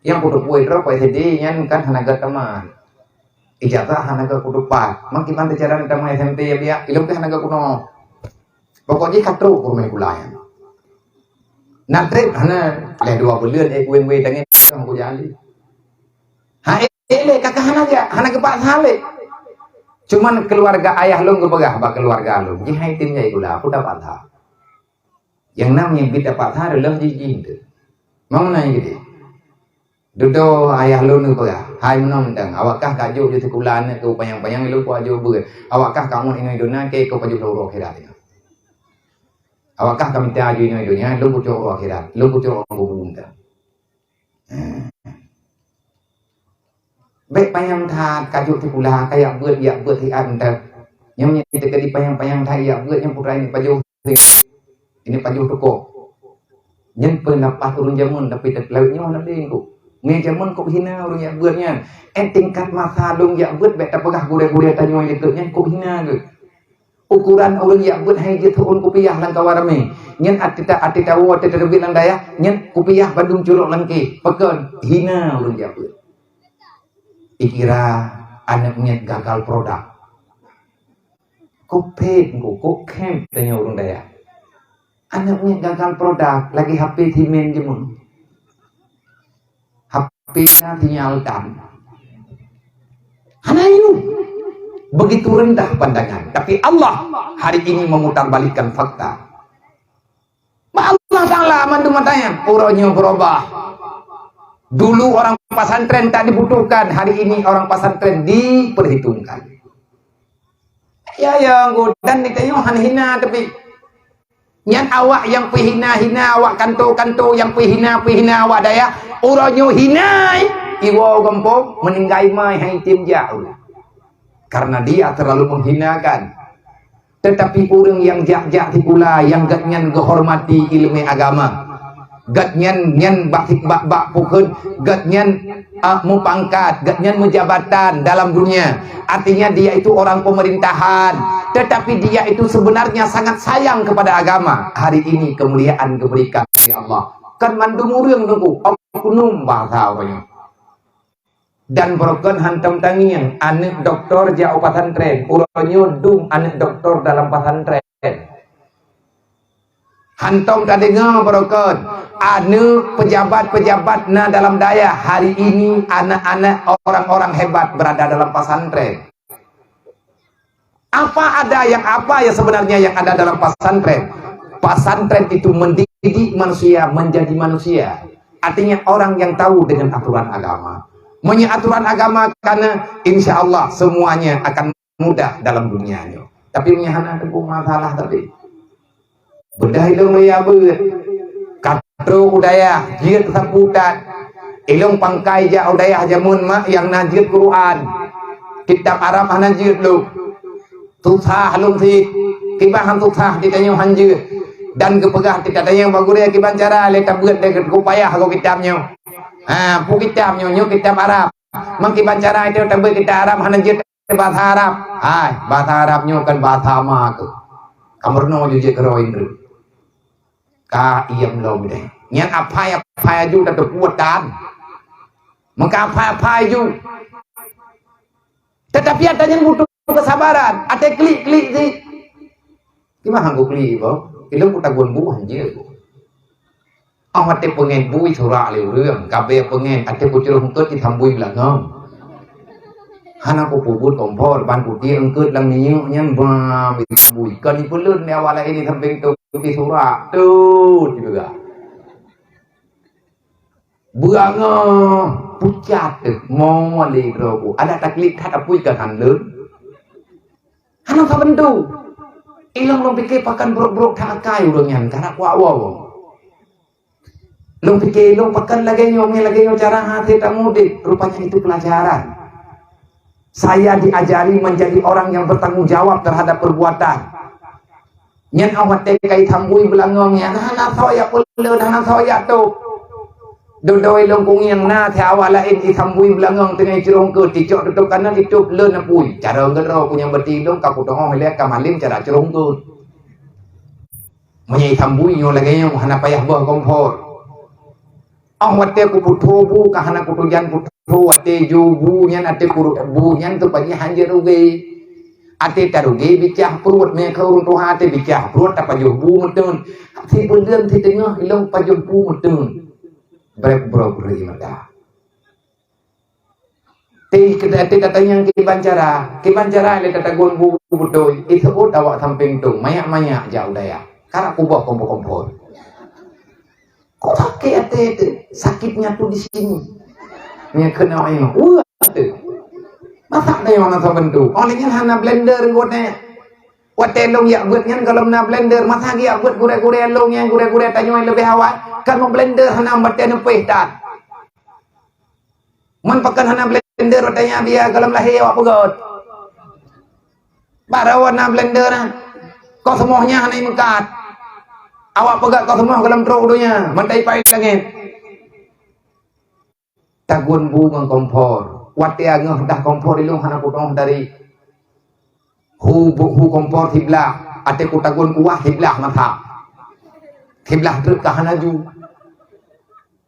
Nyang kuteupue droe poh S D nyan kan hana gét teuma. Ijazah hana gét kutupat. Mangkiban teucara tamah S M P ya biak, ilôn pih hana gét kunoe. Pokok jih ka trok u rumoh sikula nyan. Na treb hana lhée dua buleuen ék weng-weng tangen sama ku jali. Ha ék lé kakak hana jak, hana geupak salek. Cuman keluarga ayah lôn geupeugah bak keluarga lôn, jih hai tem jai sikula, aku dapat hak. Nyang na meubiet dapat that reuloh jih jih teuh. Mang na nyang geude. Dudoe ayah lôn neupeugah, "Hai meunoe mantong, awak kah ka jok ju sikula aneuk keu panyang-panyang lôn kuat jok beuet. Awak kah ka meuet inoe donya keu pajoh lôn u akhirat nyoe. Awak kah ka mita ju inoe donya, lôn kucok u akhirat, lôn kucok u kubu mantong." Bék panyang that ka jok sikula, ka jak beuet, jak beuet siat mantong. Nyoe meunyoe teukeudi panyang-panyang that jak beuet nyoe putra ini pajoh, ini pajoh teuko. Nyan peundapat ureueng jameun, tapi teukeuleut nyoe hana lé kok. Ngon jameun kok hina ureueng jak beuet nyan. Eh, tingkat masa lôn jak beuet bék tapeugah gurée-gurée tanyoe likot nyan kok hina geuh. Ukuran ureueng jak beuet hai jeuet heuôn kupiah lam kawan ramé. Nyan ateueh ta-, ateueh tawoe ateueh teubiet lam dayah, nyan kupiah bandum culok lam kéh. Pakon hina ureueng jak beuet. Ikira aneuk miet gagal produk. Kok phét, kok, kok khém tanyoe ureueng dayah. Aneuk miet gagal produk, lagée H P simen jameun. H P-nya sinyal tan. Hana yum. Begitu rendah pandangan. Tapi Allah hari ini memutarbalikkan fakta. Bak Allah Ta'ala mandum matanya, uroe nyoe berubah. Dulu orang pesantren tak dibutuhkan, hari ini orang pesantren diperhitungkan. Ya, ya, dan ditanyoe han hina, tapi nyan awak nyang peuhina-hina awak kanto-kanto, nyang peuhina-peuhina awak dayah, uroe nyoe hina, iwoe gampông, meuninggai mai hai tem jak. Karena dia terlalu menghinakan. Teutapi ureuëng nyang jak-jak sikula nyang gobnyan geuhormati iéleumé agama, gobnyan nyan bak, bak, bak pukon, gobnyan, ah, mupangkat, gobnyan meujabatan dalam dunia. Artinya dia itu orang pemerintahan, tetapi dia itu sebenarnya sangat sayang kepada agama. Hari ini kemuliaan diberikan oleh Allah. Kan mandum ureuëng nunggu, oknum bahasa apa nyoe. Dan beureukan hantom tangieng, aneuëk doktor jak u pesantren, uroe nyoe dum aneuëk doktor dalam pesantren. Hantom tadeungoe beureukan, aneuëk pejabat-pejabat na dalam dayah, hari ini anak-anak orang-orang hebat berada dalam pesantren. Apa ada yang, apa yang sebenarnya yang ada dalam pesantren? Pesantren itu mendidik manusia menjadi manusia. Artinya orang yang tahu dengan aturan agama. Meunyo aturan agama kana, insya Allah semuanya akan mudah dalam dunia nyoe. Tapi meunyo hana teupeu masalah tadi. Beudah ilong meuyabeuet. Ka trok u dayah, jeuet sapu that. Ilong pangkai jak u dayah jameun mak nyang na jeuet Quran. Kitab Arab hana jeuet lom. Susah lom sit. Kiban han susah ditanyoe han jeuet. Dan geupeugah ditanyoe bak gurée kiban cara lé tabeuet lé geupeupayah goe kitab nyoe. Ha, peue kitab nyoe, nyoe kitab Arab. Mang kiban cara itu tabeuet kitab Arab hana jeuet bahasa Arab. Hai, bahasa Arab nyoe kan bahasa ma keuh. Ka meurunoe jih jeuet keudroe indru. Ka iem lom deh. Nyan aphai-aphai aju tateupeue tan. Meuka aphai-aphai aju. Tetapi ata nyan butuh kesabaran. Até klik-klik sit. Kiban han klik boh. Ilong kutagun buh han jeuet. Oh, até peungét bui surak lé ureuëng, kabée peungét, até kucurong eungkôt isambui beulangöng. Hana kupeubuet kompor, ban kutiek eungkôt lam minyeuk nyan, bam, isambui. Kon ipeuleuet lé awak laén di sampéng tu, putih surak. Tut, juga. Beulangöng, pucat teuh, mo lé droe ku. Ada taklid that apui ka han leuet. Hana saban tu. Ilong lôn pike pakon brok-brok that akai ureuëng nyan, karap kuak woe. Lôn pike, lôn pakon lagée nyoe, mé lagée nyoe cara hase tamudeb. Rupanya itu pelajaran. Saya diajari menjadi orang yang bertanggung jawab terhadap perbuatan. Nyan awak watée ka isambui beulangöng nyan, hana soe jak peuleuet, hana soe jak tôb. Dudoe lôn kungieng na si awak laén isambui beulangöng teungoh icurong eungkôt, ticok tutôb kanan, itôb leuen apui. Cara geudroe ku nyang beuti lôn ka kuteungoh ilée ka malem cara curong eungkôt. Meunyoe isambui nyoe lagée nyoe hana payah boh kompor. Óh watée kuputho bu ka hana kutujan putho, watée ju bu nyan até kurut bu nyan teupeue jih han jeuet rugée. Até tarugée bicah pruet, mé keu ureuëng tuha até bicah pruet tapajoh bu meuteun. Sibeuleueng siteungoh ilong pajoh bu meuteun. Brek brok reueh mata. Ti keu, ti tatanyong kiban cara, kiban cara lé tatagun bu beutôi, iseuôt awak sampéng tu, manyak-manyak jak u dayah. Karap kuboh kompor-kompor. Kok sakét até tu? Sakitnya tu di sini. Nya keunoe nyoe. Wah, tu. Masak deh mana saban tu. Oh, lagée hana blender geutanyoe. Watée lôn jak beuet nyan gohlom na blender, masa geujak beuet gurée-gurée lôn nyang gurée-gurée tanyoe leubeh awai. Kan meublender hana batée neupéh tan. Man pakon hana blender watée nyan biya gohlom lahé awak peugét. Barô na blender na. Kosmos nyan hana imeukat. Awak peugét kosmos gohlom trok u donya, mantong ipai langét. Tagun bu ngon kompor. Watée angoh dah kompor ilong hana kutoh dari. Hu bu, hu kompor siblah, até kutagun kuah siblah mata. Siblah treuk ka hana ju.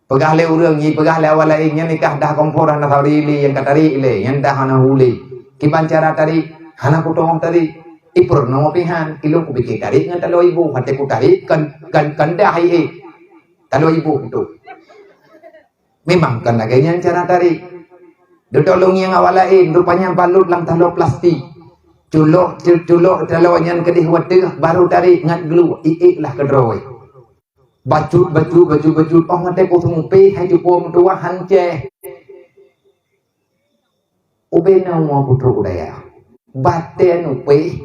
Peugah lé ureuëng, nyi peugah lé awak laén, nyan nikah dah kompor hana sauri lé, nyang ka tarék lé, nyan dah hana hu lé. Kiban cara tarék, hana kutoh tarék. Ipeurunoe pihan, ilong kupike tarék ngon taloe iboh, até kutarék kan, kan, kan dah ié. Taloe iboh tu. Memang kan lagée nyan cara tarék. Dudoe lôn ngieng awak laén, rupanya balut lam taloe plastik. Culok, cu-, culok taloe nyan keudeh watée, baru tarék ngat gluek, iék lah keudroe. Bacut, bacut, bacut, bacut. Oh, watée ku seumupéh, hai cupo meutuwah hancéh. Ubé na umu putroe u dayah. Batée nupéh,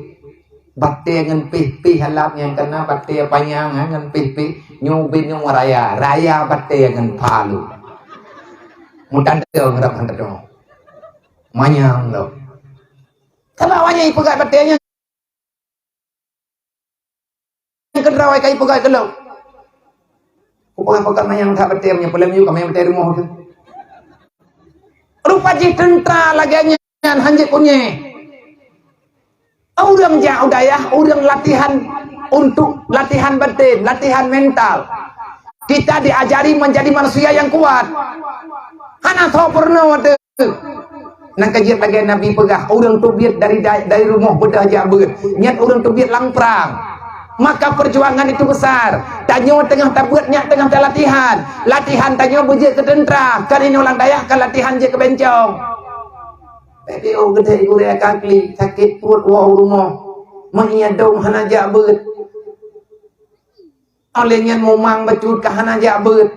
batée ngon péh-péh alam nyang kana batée panyang, ha, ngon péh-péh, nyoe ubé nyoe raya, raya batée ngon palu. Mutandong rab han tadong. Manyang lom. Sabab awaknyan ipeugah batée nyan. keudroe ka ipeugah keu lôn. Kupeugah-peugah manyang that batée, meunyoe peulom yue ka manyang batée rumoh tu. Rupa jih teuntra lagée nyan, hanjeuet kunyée. Ureuëng jak u dayah, ureuëng latihan untuk latihan batin, latihan mental. Kita diajari menjadi manusia yang kuat. Hana soe peurunoe teuh. Nyang ka jeuet lagée Nabi peugah, ureuëng teubiet dari da-, dari rumoh beudôh jak beuet. Nyan ureuëng teubiet lam prang. Maka perjuangan itu besar. Tanyoe teungoh tabeuet, nyak teungoh talatihan. Latihan tanyoe beujeuet keu teuntra, kan inoe lam dayah kan latihan jeuet keu bencong. Tapi oh geude gurée ka klik, sakét pruet woe u rumoh. Meuiya dong hana jak beuet. Óh lheueh nyan mumang bacut ka hana jak beuet.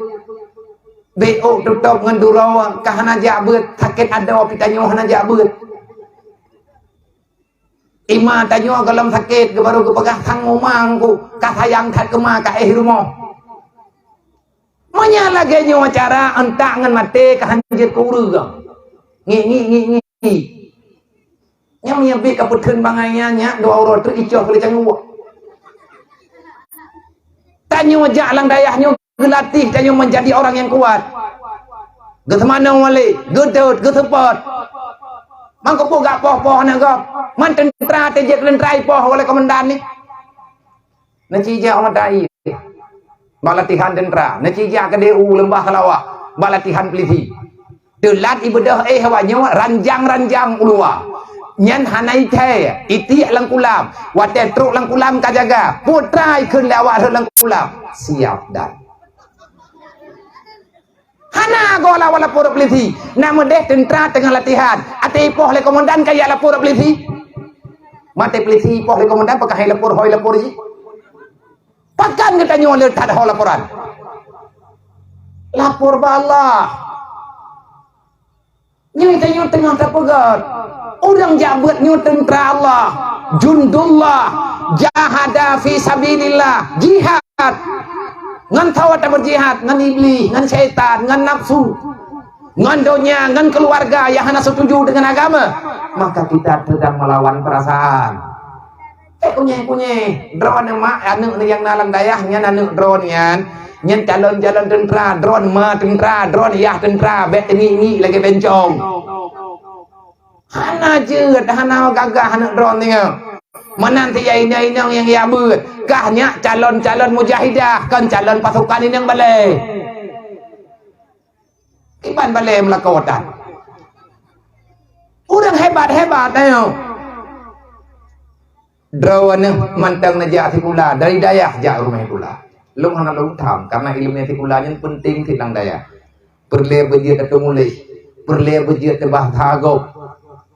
Bék ôk tutôb ngon duroe ka hana jak beuet, sakét adoe pih tanyoe hana jak beuet. Ima tanyoe gohlom sakét geubarô geupeugah sang mumang ku ka sayang that keu ma ka éh rumoh. Meunyo lagée nyoe cara, euntak ngon maté ka hanjeuet keu ureuëng. Ngi, ngi, ngi, ngi. Nyang meunyo bit ka peutheun bangai nyan, nyak dua uroe treuk icoh keu lé cangguek. Tanyoe jak lam dayah nyoe geulatih tanyoe menjadi orang yang kuat. Geuseumanoe lé, geudot, geuseupôt. Mangko peugah poh-poh aneuk gob. Man teuntra teuh jeuet keu teuntra ipoh oleh komandan ni. Neuci jak u mata ie bak latihan teuntra, neuci jak keudéh u leumbah Keulawah bak latihan pulisi. Teulat ibeudôh éh hawa nyoe ranjang-ranjang u luwa. Nyan hana ithée, itiek lam kulam. Watée trok lam kulam ka jaga, putra ikheun lé awak rhot lam kulam. Siap dan. Hana goe lawan lapor polisi. Na meudeh teuntra teungoh latihan. Até ipoh lé komandan ka jak lapor polisi. Maté polisi ipoh lé komandan, pakon hai lapor, hôi lapor jih. Pakon geutanyoe le that ho laporan? Lapor bak Allah. Nyoe tanyoe teungoh tapeugét. Ureuëng jak beuet nyoe teuntra Allah. Jundullah. Jahada fi sabilillah. Jihad. Ngon sawa tabeujihad, ngon iblih, ngon syaitan, ngon nafsu, ngon donya, ngon keuluwarga nyang hana setuju deungon agama, maka kita sedang melawan perasaan. Eh, kunyeh-kunyeh, droeneuh mak, aneuk nyang na lam dayah nyan, aneuk droeneuh nyan, nyan calon-calon teuntra, droeneuh ma teuntra, droeneuh yah teuntra, bék teungiek-ngiek lagée bencong. Hana jeuet, hana gagah aneuk droeneuh nyoe. Meunan si inong-inong nyang jak beuet, kah nyak calon-calon mujahidah, kon calon pasukan inong balée. Kiban balée meulakoe tan. Ureuëng hebat-hebat ayo. Droeneuh mantong neujak sikula, dari dayah jak u rumoh sikula. Lôn hana lôn tham, karena ileumèe sikula nyan peunteng sit lam dayah. Peureulèe beujeuet ateueh muléh, peureulèe beujeuet ateueh bahasa gob.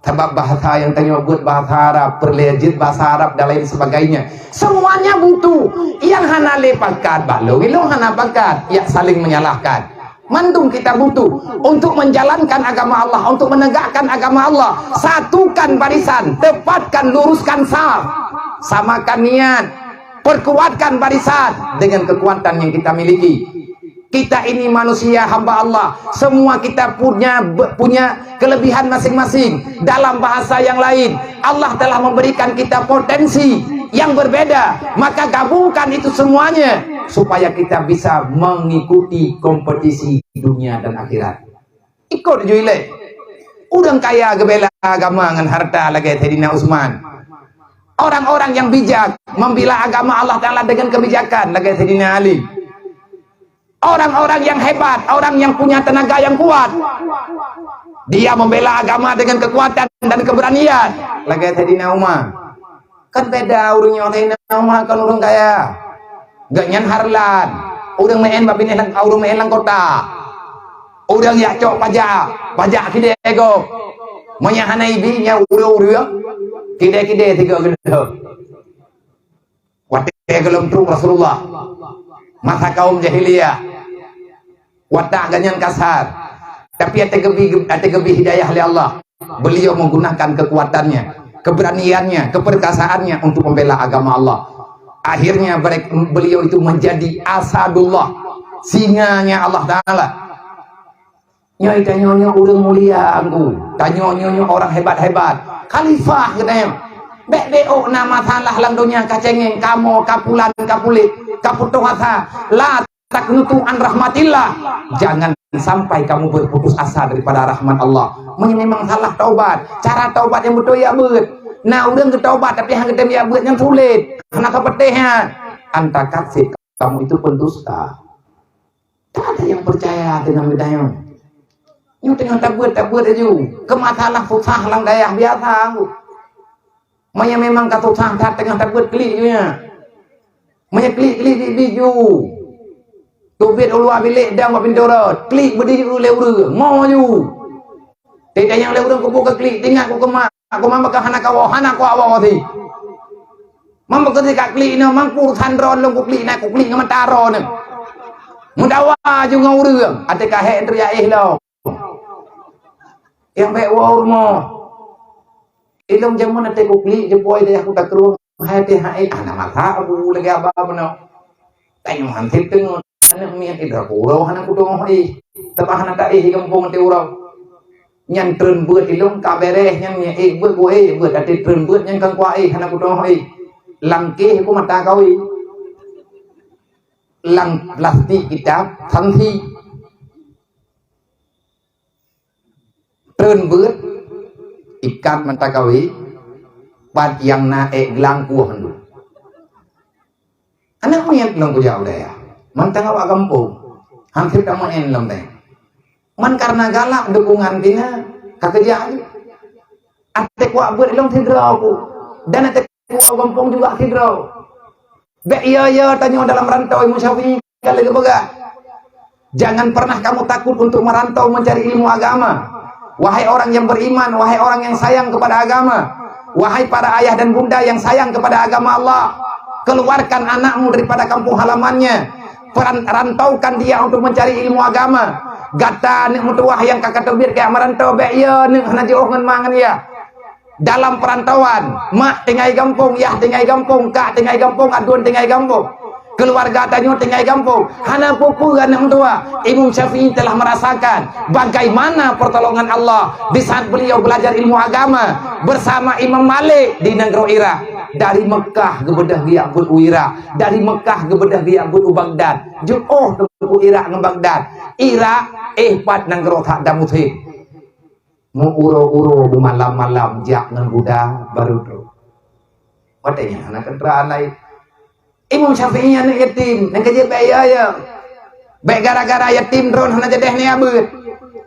Sabab bahasa nyang tanyoe beuet bahasa Arab, peureulèe jeuet bahasa Arab dan lain sebagainya. Semuanya butuh. Nyang hana lé pakat bak lôn, lôn hana pakat, ya saling menyalahkan. Mandum kita butuh untuk menjalankan agama Allah, untuk menegakkan agama Allah. Satukan barisan, tepatkan, luruskan saf, samakan niat, perkuatkan barisan dengan kekuatan yang kita miliki. Kita ini manusia hamba Allah. Semua kita punya punya kelebihan masing-masing. Dalam bahasa yang lain, Allah telah memberikan kita potensi yang berbeda. Maka gabungkan itu semuanya supaya kita bisa mengikuti kompetisi dunia dan akhirat. Ikut ju ilèe. Ureueng kaya geubela agama ngon harta lagèe Saidina Utsman. Orang-orang yang bijak membela agama Allah Taala dengan kebijakan lagèe Saidina Ali. Orang-orang yang hebat, orang yang punya tenaga yang kuat, dia membela agama dengan kekuatan dan keberanian lagèe Saidina Umar. Kan beda ureueng nyoe, Saidina Umar kan ureueng kaya. Gobnyan hareulan, ureueng meu'en bak binéh lam, ureueng meu'en lam kota. Ureueng jak cok pajak, pajak kidée gob. Meunyo hana ibi, nyan ureueng-ureueng kidée-kidée sigoe geuh. Watèe gohlom trok Rasulullah, masa kaum jahiliyah, watak gobnyan kasar, tapi watèe geubri, watèe geubri hidayah lé Allah, beliau menggunakan kekuatannya, keberaniannya, keperkasaannya untuk membela agama Allah. Akhirnya merek-, beliau itu menjadi asadullah, singanya Allah Taala. Nyoe tanyoe nyoe ureueng mulia, Angku. Tanyoe nyoe nyoe orang hebat-hebat. Khalifah geutanyoe. Bék-bék na masalah lam donya, ka cengeng, ka mo, ka pulan, ka puléh, ka putôh asa. La taqnutu an rahmatillah. Jangan sampai kamu berputus asa daripada rahmat Allah. Meunyoe memang salah taubat, cara taubat nyang beutôi jak beuet. Na ureuëng geutaubat tapi hana geutem jak beuet, nyan sulet. Hana ka peuteh nyan. Anta kasih kamu itu pendusta. Tak ada yang percaya dengan bidayong. Nyoe teungoh tabeuet-tabeuet laju. Keu masalah susah lam dayah biasa. Meunyoe memang ka susah that teungoh tabeuet, klik ju nyan. Meunyoe klik-klik di biju. Teubiet u luwa bilék dan bak pintoe rot. Klik beudih lé ureuëng. Mo ju. Teuka nyang lé ureuëng kubu ka klik, tingat ku keumak. Aku mamba ka hana kawoe, hana kuwoe si. Mamba ka si ka klik inoe, mangku urusan droe lôn kuklik na, kuklik ngon mata droe nyoe. Meudawa ju ngon ureuëng, até ka hék nteuk ya éh lom. Nyang bék woe u rumoh. Ilong jameun até kuklik jepôi deh aku takrueng. Hai teh hai, ana mata aku lagée aba peunoh. Tanyoe hansip teungoh. Aneuk miet idroe uroe hana kutoh éh. Teubah hana ta éh di gampông até uroe. Nyan treun beuet ilong ka bereh nyan miet éh beuet ku éh beuet até treun beuet nyan kan kuah éh hana kutoh éh. Langkéh ku mata kawi. Lam plastik kitab sanksi. Treun beuet ikat mata kawi pat nyang na ék glang kuah ndu. Aneuk miet lôn kujak u dayah. Mantong awak gampông. Hansip tameu'en lom teh. Man karena galak dukungan tina ka keujak. Até kuak beuet lom sidroe ku. Dan até kuak gampông juga sidroe. Bék iya-iya tanyoe dalam rantau Imam Syafi'i ka lagée peugah. Jangan pernah kamu takut untuk merantau mencari ilmu agama. Wahai orang yang beriman, wahai orang yang sayang kepada agama, wahai para ayah dan bunda yang sayang kepada agama Allah, keluarkan anakmu daripada kampung halamannya, peran-, rantaukan dia untuk mencari ilmu agama. Gata aneuk meutuwah nyang ka kateubiet keu merantau bék iya aneuk hana jiôh ngon ma ngon yah. Dalam perantauan, mak tinggai gampông, yah tinggai gampông, kak tinggai gampông, aduen tinggai gampông. Keuluwarga tanyoe tinggai gampông. Hana peue-peue aneuk meutuwah. Imam Syafi'i telah merasakan bagaimana pertolongan Allah di saat beliau belajar ilmu agama bersama Imam Malik di nanggroe Irak. Dari Meukah geubeudôh geujak beuet u Irak. Dari Meukah geubeudôh geujak beuet u Baghdad. Jiôh teungku Irak ngon Baghdad. Irak éh pat nanggroe that Damaskus. Meu-uroe-uroe beumalam-malam jak ngon guda barô trôh. Watée nyan hana keuntraan laén. Imam Syafi'i aneuk yatim, nyang keujeuet bék ya, ya. Bék gara-gara yatim droen hana jadeh neubeuet.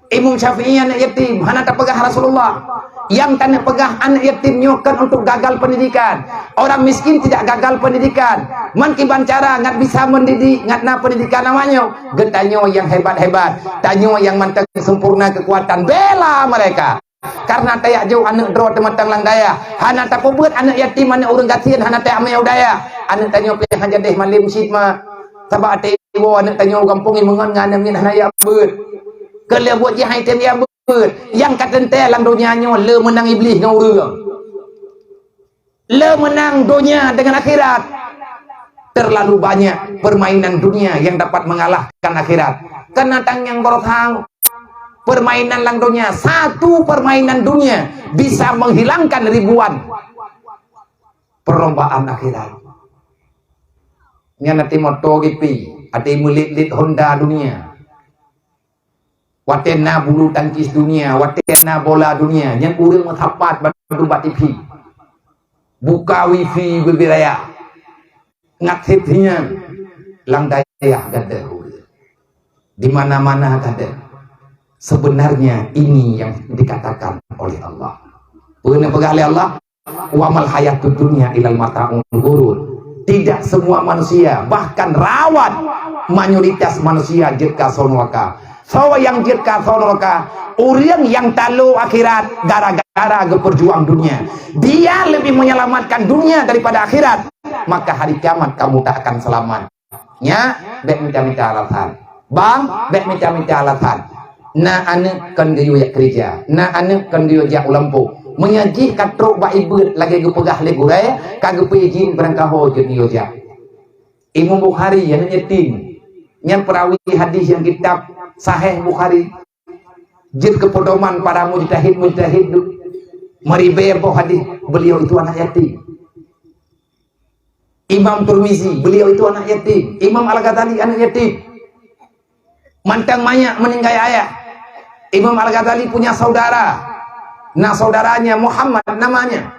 Imam Syafi'i aneuk yatim, hana tapeugah Rasulullah. Nyang taneuk peugah aneuk yatim nyoe kon untuk gagal pendidikan. Orang miskin tidak gagal pendidikan. Man kiban cara ngat bisa mendidik, ngat na pendidikan awaknyoe. Geutanyoe nyang hebat-hebat, tanyoe nyang mantong sempurna kekuatan, bela mereka. Karena tajak jok aneuk droe teumatang lam dayah. Hana tapeubuet aneuk yatim, aneuk ureuëng gasien, hana tajak miyueb dayah. Aneuk tanyoe pih hana jadeh malém cit ma. Sabab até woe aneuk tanyoe gampông nyoe meungon ngon aneuk miet hana jak beuet. Keu lheueh buet jih hai tem jak beuet. Nyang ka teuntée lam donya nyoe le meunang Iblih ngon ureuëng. Le meunang donya dengan akhirat. Terlalu banyak permainan dunia yang dapat mengalahkan akhirat. Karena tang nyang baroe sang permainan lam donya, satu permainan dunia bisa menghilangkan ribuan perlombaan akhirat. Nyan até moto gipi, até meulit-lit Honda dunia. Watée na bulu tangkis dunia, watée na bola dunia, nyang ureuëng meusapat bandum bak T V. Buka wifi bubé raya. Ngat sép nyan lam dayah gadôh. Di mana-mana gadôh. Sebenarnya ini yang dikatakan oleh Allah. Peue neupeugah lé Allah? Wa mal hayatud dunya ilal mata'ul ghurur. Tidak semua manusia, bahkan rawan mayoritas manusia jeuet ka soe neraka. Soe nyang jeuet ka soe neraka? Ureuëng nyang talo akhirat gara-gara geupeujuang dunia. Dia lebih menyelamatkan dunia daripada akhirat. Maka hari kiamat kamu tak akan selamat. Nyak, bék mita-mita alasan. Bang, bék mita-mita alasan. Na aneuk kon geuyue jak keurija, na aneuk kon geuyue jak u lampôh. Meunyoe jih ka trok bak ibeuet lagée geupeugah lé gurée, ka geupeuijin beurangkaho jeuet geuyue jak. Imam Bukhari, aneuk yatim, nyan peurawi hadis nyang kitab Sahih Bukhari. Jeuet keu pedoman para mujtahid-mujtahid du-, Meuribée boh hadis, beliau itu anak yatim. Imam Turmizi, beliau itu anak yatim. Imam Al-Ghazali anak yatim. Mantong manyak meninggai ayah. Imam Al-Ghazali punya saudara. Nah, saudaranya Muhammad namanya.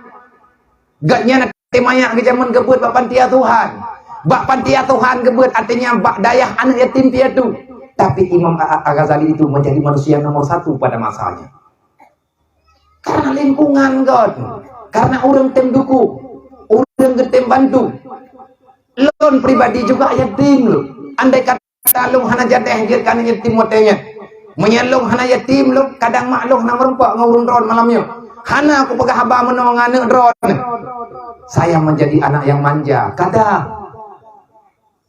Gobnyan até manyak geujameun geubeuet bak panti asuhan. Bak panti asuhan geubeuet, artinya bak dayah anak yatim piatu. Tapi Imam A-, A-, Al-Ghazali itu menjadi manusia nomor satu pada masanya. Karena lingkungan kon, karena ureuëng tem dukung, ureuëng geutem bantu. Lôn pribadi juga yatim lôn. Andai kata lôn hana jadeh jeuet keu aneuk yatim watée nyan. Meunyoe lôn hana yatim lôn, kadang mak lôn hana meurumpok ngon ureuëng droen malam nyoe. Hana kupeugah haba meunoe ngon aneuk droen. Saya menjadi anak yang manja. Kadang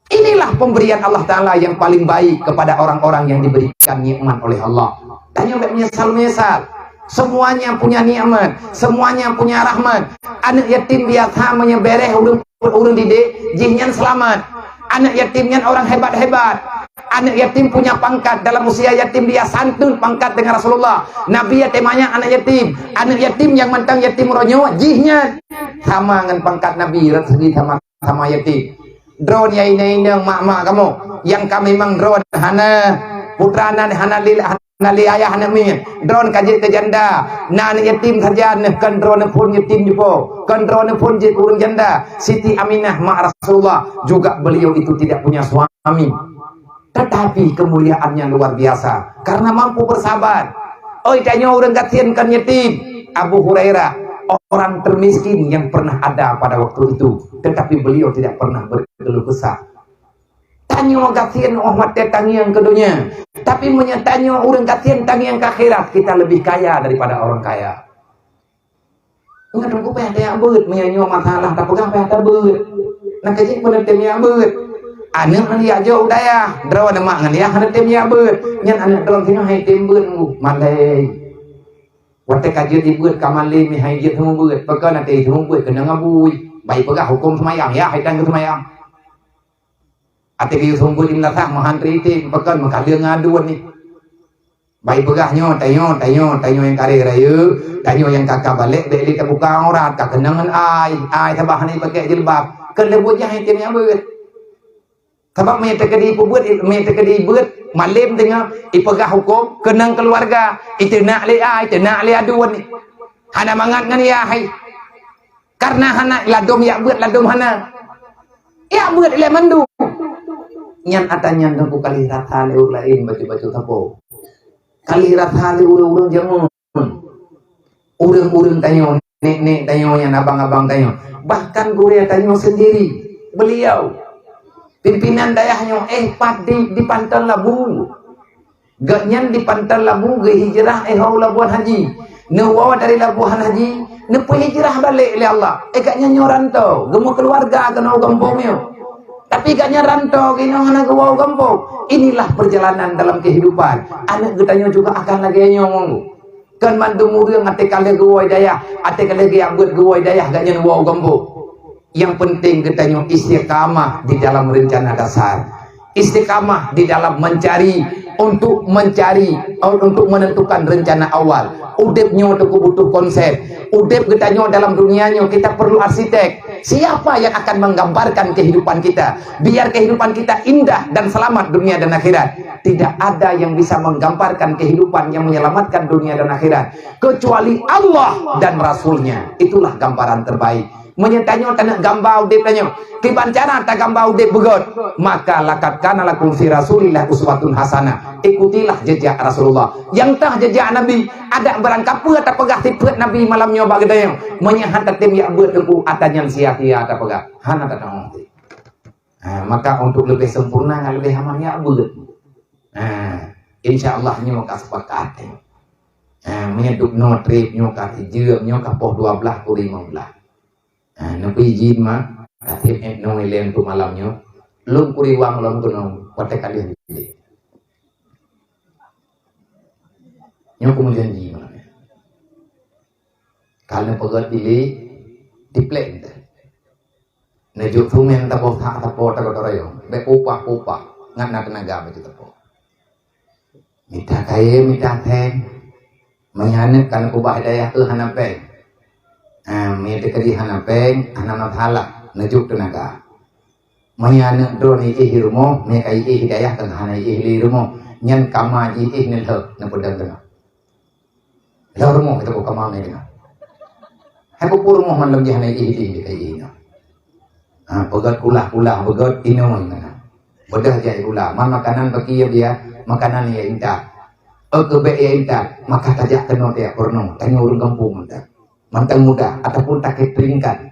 Inilah pemberian Allah Ta'ala yang paling baik kepada orang-orang yang diberikan nikmat oleh Allah. Tanyoe bék menyesal-menyesal. Semuanya punya nikmat, semuanya punya rahmat. Aneuk yatim biasa meunyoe béreh ureuëng, ureuëng didik, jih nyan selamat. Aneuk yatim nyan orang hebat-hebat. Aneuk yatim punya pangkat, dalam usia yatim dia santun pangkat dengan Rasulullah. Nabi até manyak aneuk yatim. Aneuk yatim nyang mantong yatim uroe nyoe, jih nyan sama ngon pangkat Nabi, rot segi sama sama yatim. Droen ya inong-inong mak-mak kamoe, nyang ka memang droen hana putra nan hana lé, hana lé ayah aneuk miet. Droen ka jeuet keu janda, na aneuk yatim sajan, kon droen phon yatim jipo, kon droen phon jeuet keu ureuëng janda. Siti Aminah mak Rasulullah juga beliau itu tidak punya suami. Tetapi kemuliaannya luar biasa karena mampu bersabar. Oi, tanyoe ureuëng gasien kon yatim. Abu Hurairah, orang termiskin yang pernah ada pada waktu itu, tetapi beliau tidak pernah berkeluh kesah. Tanyoe gasien óh watée tangieng keu donya, tapi meunyoe tanyoe ureuëng gasien tangieng keu akhirat, kita lebih kaya daripada orang kaya. Ngat teungku payah tajak beuet, meunyoe nyoe masalah tapeugah payah tabeuet. Nah, keujiek peuneutém jak beuet. Aneuk ngon jak jok u dayah, droe ngon mak ngon yah hana tem jak beuet. Nyan aneuk droe singoh hai tem beuet nunggu, malée. Watée ka jeuet jibeuet ka malée meuhai jeuet seumeubeuet, pakon até seumeubeuet keunong abui. Bai peugah huköm seumayang, yah hai tan keu seumayang. Até geuyue seumeubeuet di meulasah meuhantri tem, pakon meukaleueng ngon aduen ni. Bai peugah nyoe, tanyoe, tanyoe, tanyoe nyang kareh rayeuk, tanyoe nyang ka, ka balek bék lé tabuka aurat, ka keunong ngon ai, ai sabab hana jipakée jilbab. Keu lheueh buet jih item jak beuet. Sabab meunyoe teukeudi peubeuet, meunyoe teukeudi beuet, malem teungoh ipeugah huköm, keunong keuluwarga, iteunak lé ai, iteunak lé aduen. Hana mangat ngon yah hai. Karena hana ladom jak beuet, ladom hana. Jak beuet ilée mandum. Nyan atra nyan teungku ka lheueh rasa lé ureuëng laén bacut-bacut sapo. Ka lheueh rasa lé ureuëng-ureuëng jameun. Ureuëng-ureuëng tanyoe, nek-nek tanyoe nyan, abang-abang tanyoe. Bahkan gurée tanyoe sendiri, beliau, pimpinan dayah nyoe, eh, pat di, di Panton Labu. Gobnyan di Panton Labu geuhijrah, eh, ho u Labuhan Haji. Neuwoe dari Labuhan Haji, neupeuhijrah balek lé Allah. Eh, gobnyan nyoe rantau, geumeukeuluwarga keunoe u gampông nyoe. Tapi gobnyan rantau keunoe hana geuwoe u gampông. Inilah perjalanan dalam kehidupan. Aneuk geutanyoe juga akan lagée nyoe. Kon mandum ureuëng até ka lheueh geuwoe dayah, até ka lheueh geujak beuet geuwoe dayah gobnyan woe u gampông. Yang penting geutanyoe istiqamah di dalam rencana dasar. Istiqamah di dalam mencari untuk mencari, untuk menentukan rencana awal. Udeb nyoe teungku butuh konsep. Udeb geutanyoe dalam dunia nyoe kita perlu arsitek. Siapa yang akan menggambarkan kehidupan kita? Biar kehidupan kita indah dan selamat dunia dan akhirat. Tidak ada yang bisa menggambarkan kehidupan yang menyelamatkan dunia dan akhirat kecuali Allah dan Rasul-Nya. Itulah gambaran terbaik. Meunyoe tanyoe taneuk gamba udeb tanyoe, kiban cara tagamba udeb beugöt, maka laqad kana lakum fi Rasulillah uswatun hasanah. Ikutilah jejak Rasulullah. Nyang teuh jejak Nabi, adak barangkapeue tapeugah sifeuet Nabi malam nyoe bak geutanyoe. Meunyoe hana tatem jak beuet teungku, atra nyan sia-sia tapeugah. Hana tatamong. Ha, maka untuk lebih sempurna ngon lebih aman jak beuet. Ha, insya Allah nyoe ka sepakat. Ha, meunyoe dubnoe treb nyoe ka sijeuem, nyoe ka poh dua blaih kureueng limong blaih. Ha, neupeuijin ma, ka treb ék nyoe ilée untuk malam nyoe. Lôn kuriwang lom keunoe watée ka lheueh jih. Nyoe keuh meujanji malam nyoe. Ka lheueh peugöt dilée, diplek teuh. Neujok sumen taboh that sapo tagoe rayeuk, bék upah-upah, ngat na teunaga bacut sapo. Mita kayée, mita thée, meunyoe aneuk ka neukubah hidayah, eh, hana péng. Ha, meunyoe teukeudi hana péng, hana masalah, neujok teunaga. Meunyoe aneuk droeneuh iéh di rumoh, meunyoe ka iéh di dayah, ka hana iéh di rumoh, nyan kama jiéh neulheueh, neupeudong keunoe. Lheueh rumoh geutanyoe kama mé keunoe. Hai peue rumoh mandum jih hana iéh di, di kayée nyoe. Ha, peugét kulah-kulah, peugét inong meunan. Beudôh jak sikula, man makanan bagi ya biya, makanan ya intat. Ôh keu bék ya intat, maka tajak keunoe tajak peurunoe, tanyoe ureuëng gampông mantong. Mantong mudah, ataupun taketeringkan.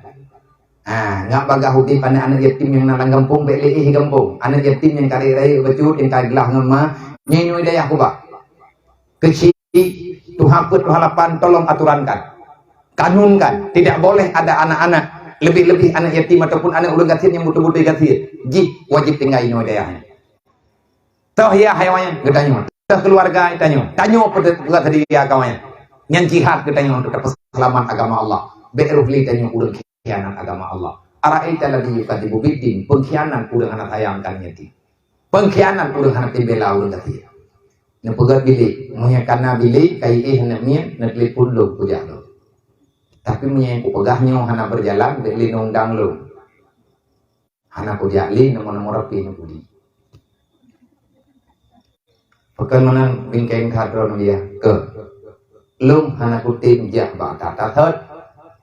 Ha, ngak bagaih udeb aneuk-aneuk yatim nyang na lam gampông, bék lé iéh gampông. Aneuk yatim nyang ka rayeuk-rayeuk bacut, nyang ka glah ngon ma, nyoe-nyoe dayah kubah. Keuchik, tuha peuet, tuha lapan, tolong aturankan. Kanunkan, tidak boleh ada anak-anak, lebih-lebih anak yatim ataupun anak ureuëng gasien nyang beutôi-beutôi gasien, jih wajéb tinggai inoe dayah nyan. Toh ya hai awaknyan, geutanyoe. Toh keuluwarga tanyoe. Tanyoe peugah seudia keu awaknyan. Nyan jihad geutanyoe untuk tapeuseulamat agama Allah. Bék roh lé tanyoe ureuëng khianat agama Allah. Ara'aita alladzi yukadzibu biddin, pengkhianat ureuëng hana sayang keu yatim. Pengkhianat ureuëng hana tém bela ureuëng gasien. Neupeugét bilék, meunyoe kana bilék, ka iéh aneuk miet, neutelepon lôn kujak lôn. Tapi meunyoe kupeugah nyoe hana beujalan, bék lé neuundang lôn. Hana kujak lé, nomor-nomor api neukudi. Pakon meunan bingkeng that droeneuh ya? Keu lôn hana kutem jak bak that-that.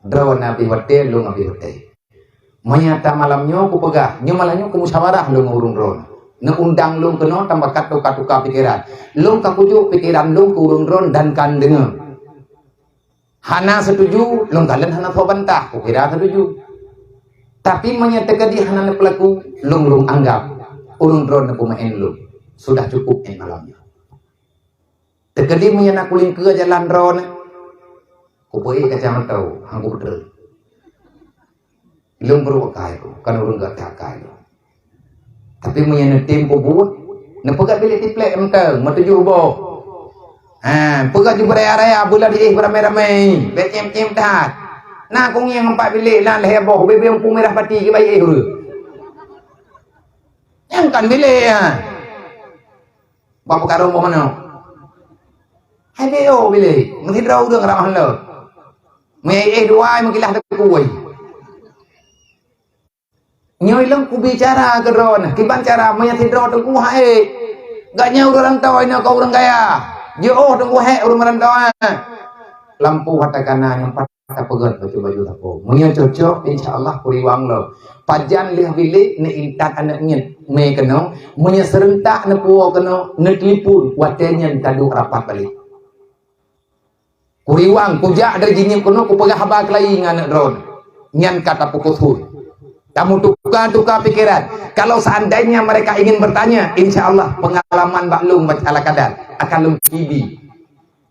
Droeneuh abéh watée, lôn abéh watée. Meunyoe ta malam nyoe kupeugah, nyoe malam nyoe kumusyawarah lôn ngon ureuëng droeneuh. Neuundang lôn keunoe tambakat tuka-tuka pikeran. Lôn ka kujok pikeran lôn keu ureuëng droeneuh dan kan deungoe. Hana setuju, lôn kalon hana soe bantah, kukira setuju. Tapi meunyoe teukeudi hana neupeulaku, lôn, lôn anggap ureuëng droeneuh peumaén lôn. Sudah cukup nyan malam nyoe. Teukeudi meunyoe na kulingkeue jalan droeneuh, kupeuék kacamata, han kupeutreun. Lôn brok akai ku, kan ureuëng gata akai lôn. Tapi meunyoe neutem peubuet, neupeugah bilék tiplek mantong, meutujoh boh. Ha, peugah jeuet beuraya-raya, beulah diéh beuramé-ramé, bék nyém-nyém that. Na kungieng empat bilék, na lhée boh, bibée Teungku Mirah Pati, kiban iéh ureuëng. Nyang kan bilék, ha. Bak peukaru boh manok. Hai bék bilék, meusidroe ureuëng ramah lom. Meunyoe iéh dua, meukilah teukui. Nyoe lôn kubicara keu droeneuh, kiban cara meunyoe sidroe teungku hai. Gobnyan ureuëng rantau inoe ka ureuëng kaya. Jiôh teungku hai ureuëng rantau, eh. Lampôh ata kana nyang pat tapeugét baju-baju sapo. Meunyoe cocok, insya Allah kuriwang lom. Pajan lheueh bilék neuintat aneuk miet mé keunoe, meunyoe seureuntak neupuwoe keunoe, neutelepon watée nyan taduek rapat balék. Kuriwang, kujak dari jihnyan keunoe, kupeugah haba keulayi ngon aneuk droeneuh. Nyan ka tapeukusui. Tamutuka-tuka pikeran. Kalau seandainya mereka ingin bertanya, insya Allah pengalaman bak lôn baca Al-Qadar akan lôn kibi.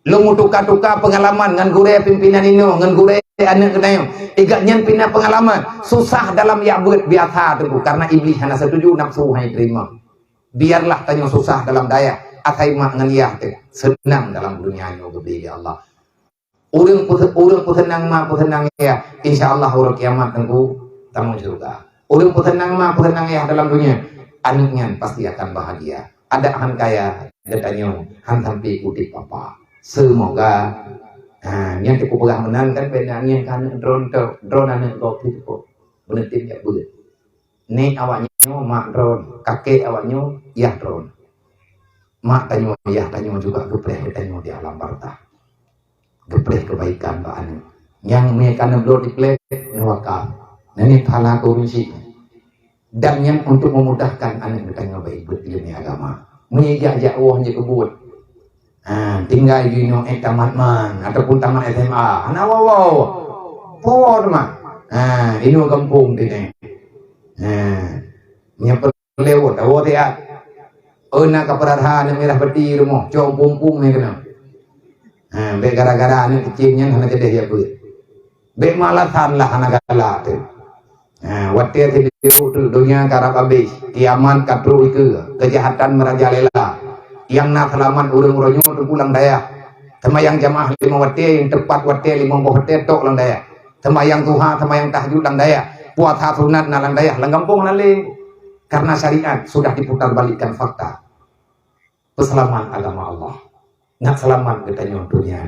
Lôn mutuka-tuka pengalaman ngon gurée pimpinan inoe, ngon gurée aneuk geutanyoe. Igat nyan pina pengalaman. Susah dalam jak beuet biasa teungku, karena iblih hana setuju, nafsu hana terima. Biarlah tanyoe susah dalam dayah, asai mak ngon yah teuh seunang dalam dunia nyoe geubri lé Allah. Ureuëng peuseunang ma peuseunang yah, insya Allah uroe kiamat teungku tamong syeuruga. Ureuëng peuseunang ma peuseunang yah dalam dunia, aneuk nyan pasti akan bahagia. Adak han kaya geutanyoe, han sampai udeb papa. Seumoga, ha, nyan teungku peugah meunan kan, beda nyan kan droeneuh, droeneuh aneuk gob teungku. Beuneutem jak beuet. Nek awak nyoe mak droeneuh, kakek awak nyoe yah droeneuh. Mak tanyoe yah tanyoe juga geupreh geutanyoe di alam barzakh. Geupreh kebaikan bak aneuk. Nyang meukaneuk bloe diplek neuwakaf. Neuni pahala keu ureuëng syiek. Dan nyan untuk memudahkan aneuk geutanyoe bak ibuet ileumèe agama. Meunyoe jak-jak woh jeuet keu buet. Ha, tinggai di inoe ék tamat man ataupun tamat S M A. Hana woe-woe. Poh teuma. Ha, inoe gampông teuh nyan. Ha, nyan peureulèe woe, tawoe siat. Oh, na ka peurara aneuk mirah pati rumoh, cok pumpung nyan keunoe. Ha, bèk gara-gara aneuk keucing nyan hana keudeh ya beuet. Bèk meulasan lah hana galak teuh. Ha, watèe sidroe teuk donya ka rab abéh, kiamat ka trok ikeue, keujahatan meurajalela. Nyang na seulamat ureueng-ureueng nyoe teungku lam dayah. Seumayang jamaah limong watèe, nyang teupat watèe limong boh watèe tok lam dayah. Seumayang duha, seumayang tahajud lam dayah. Puasa sunat na lam dayah, lam gampông hana lé. Karena syariat sudah diputarbalikkan fakta. Peuseulamat agama Allah. Ngat seulamat geutanyoe donya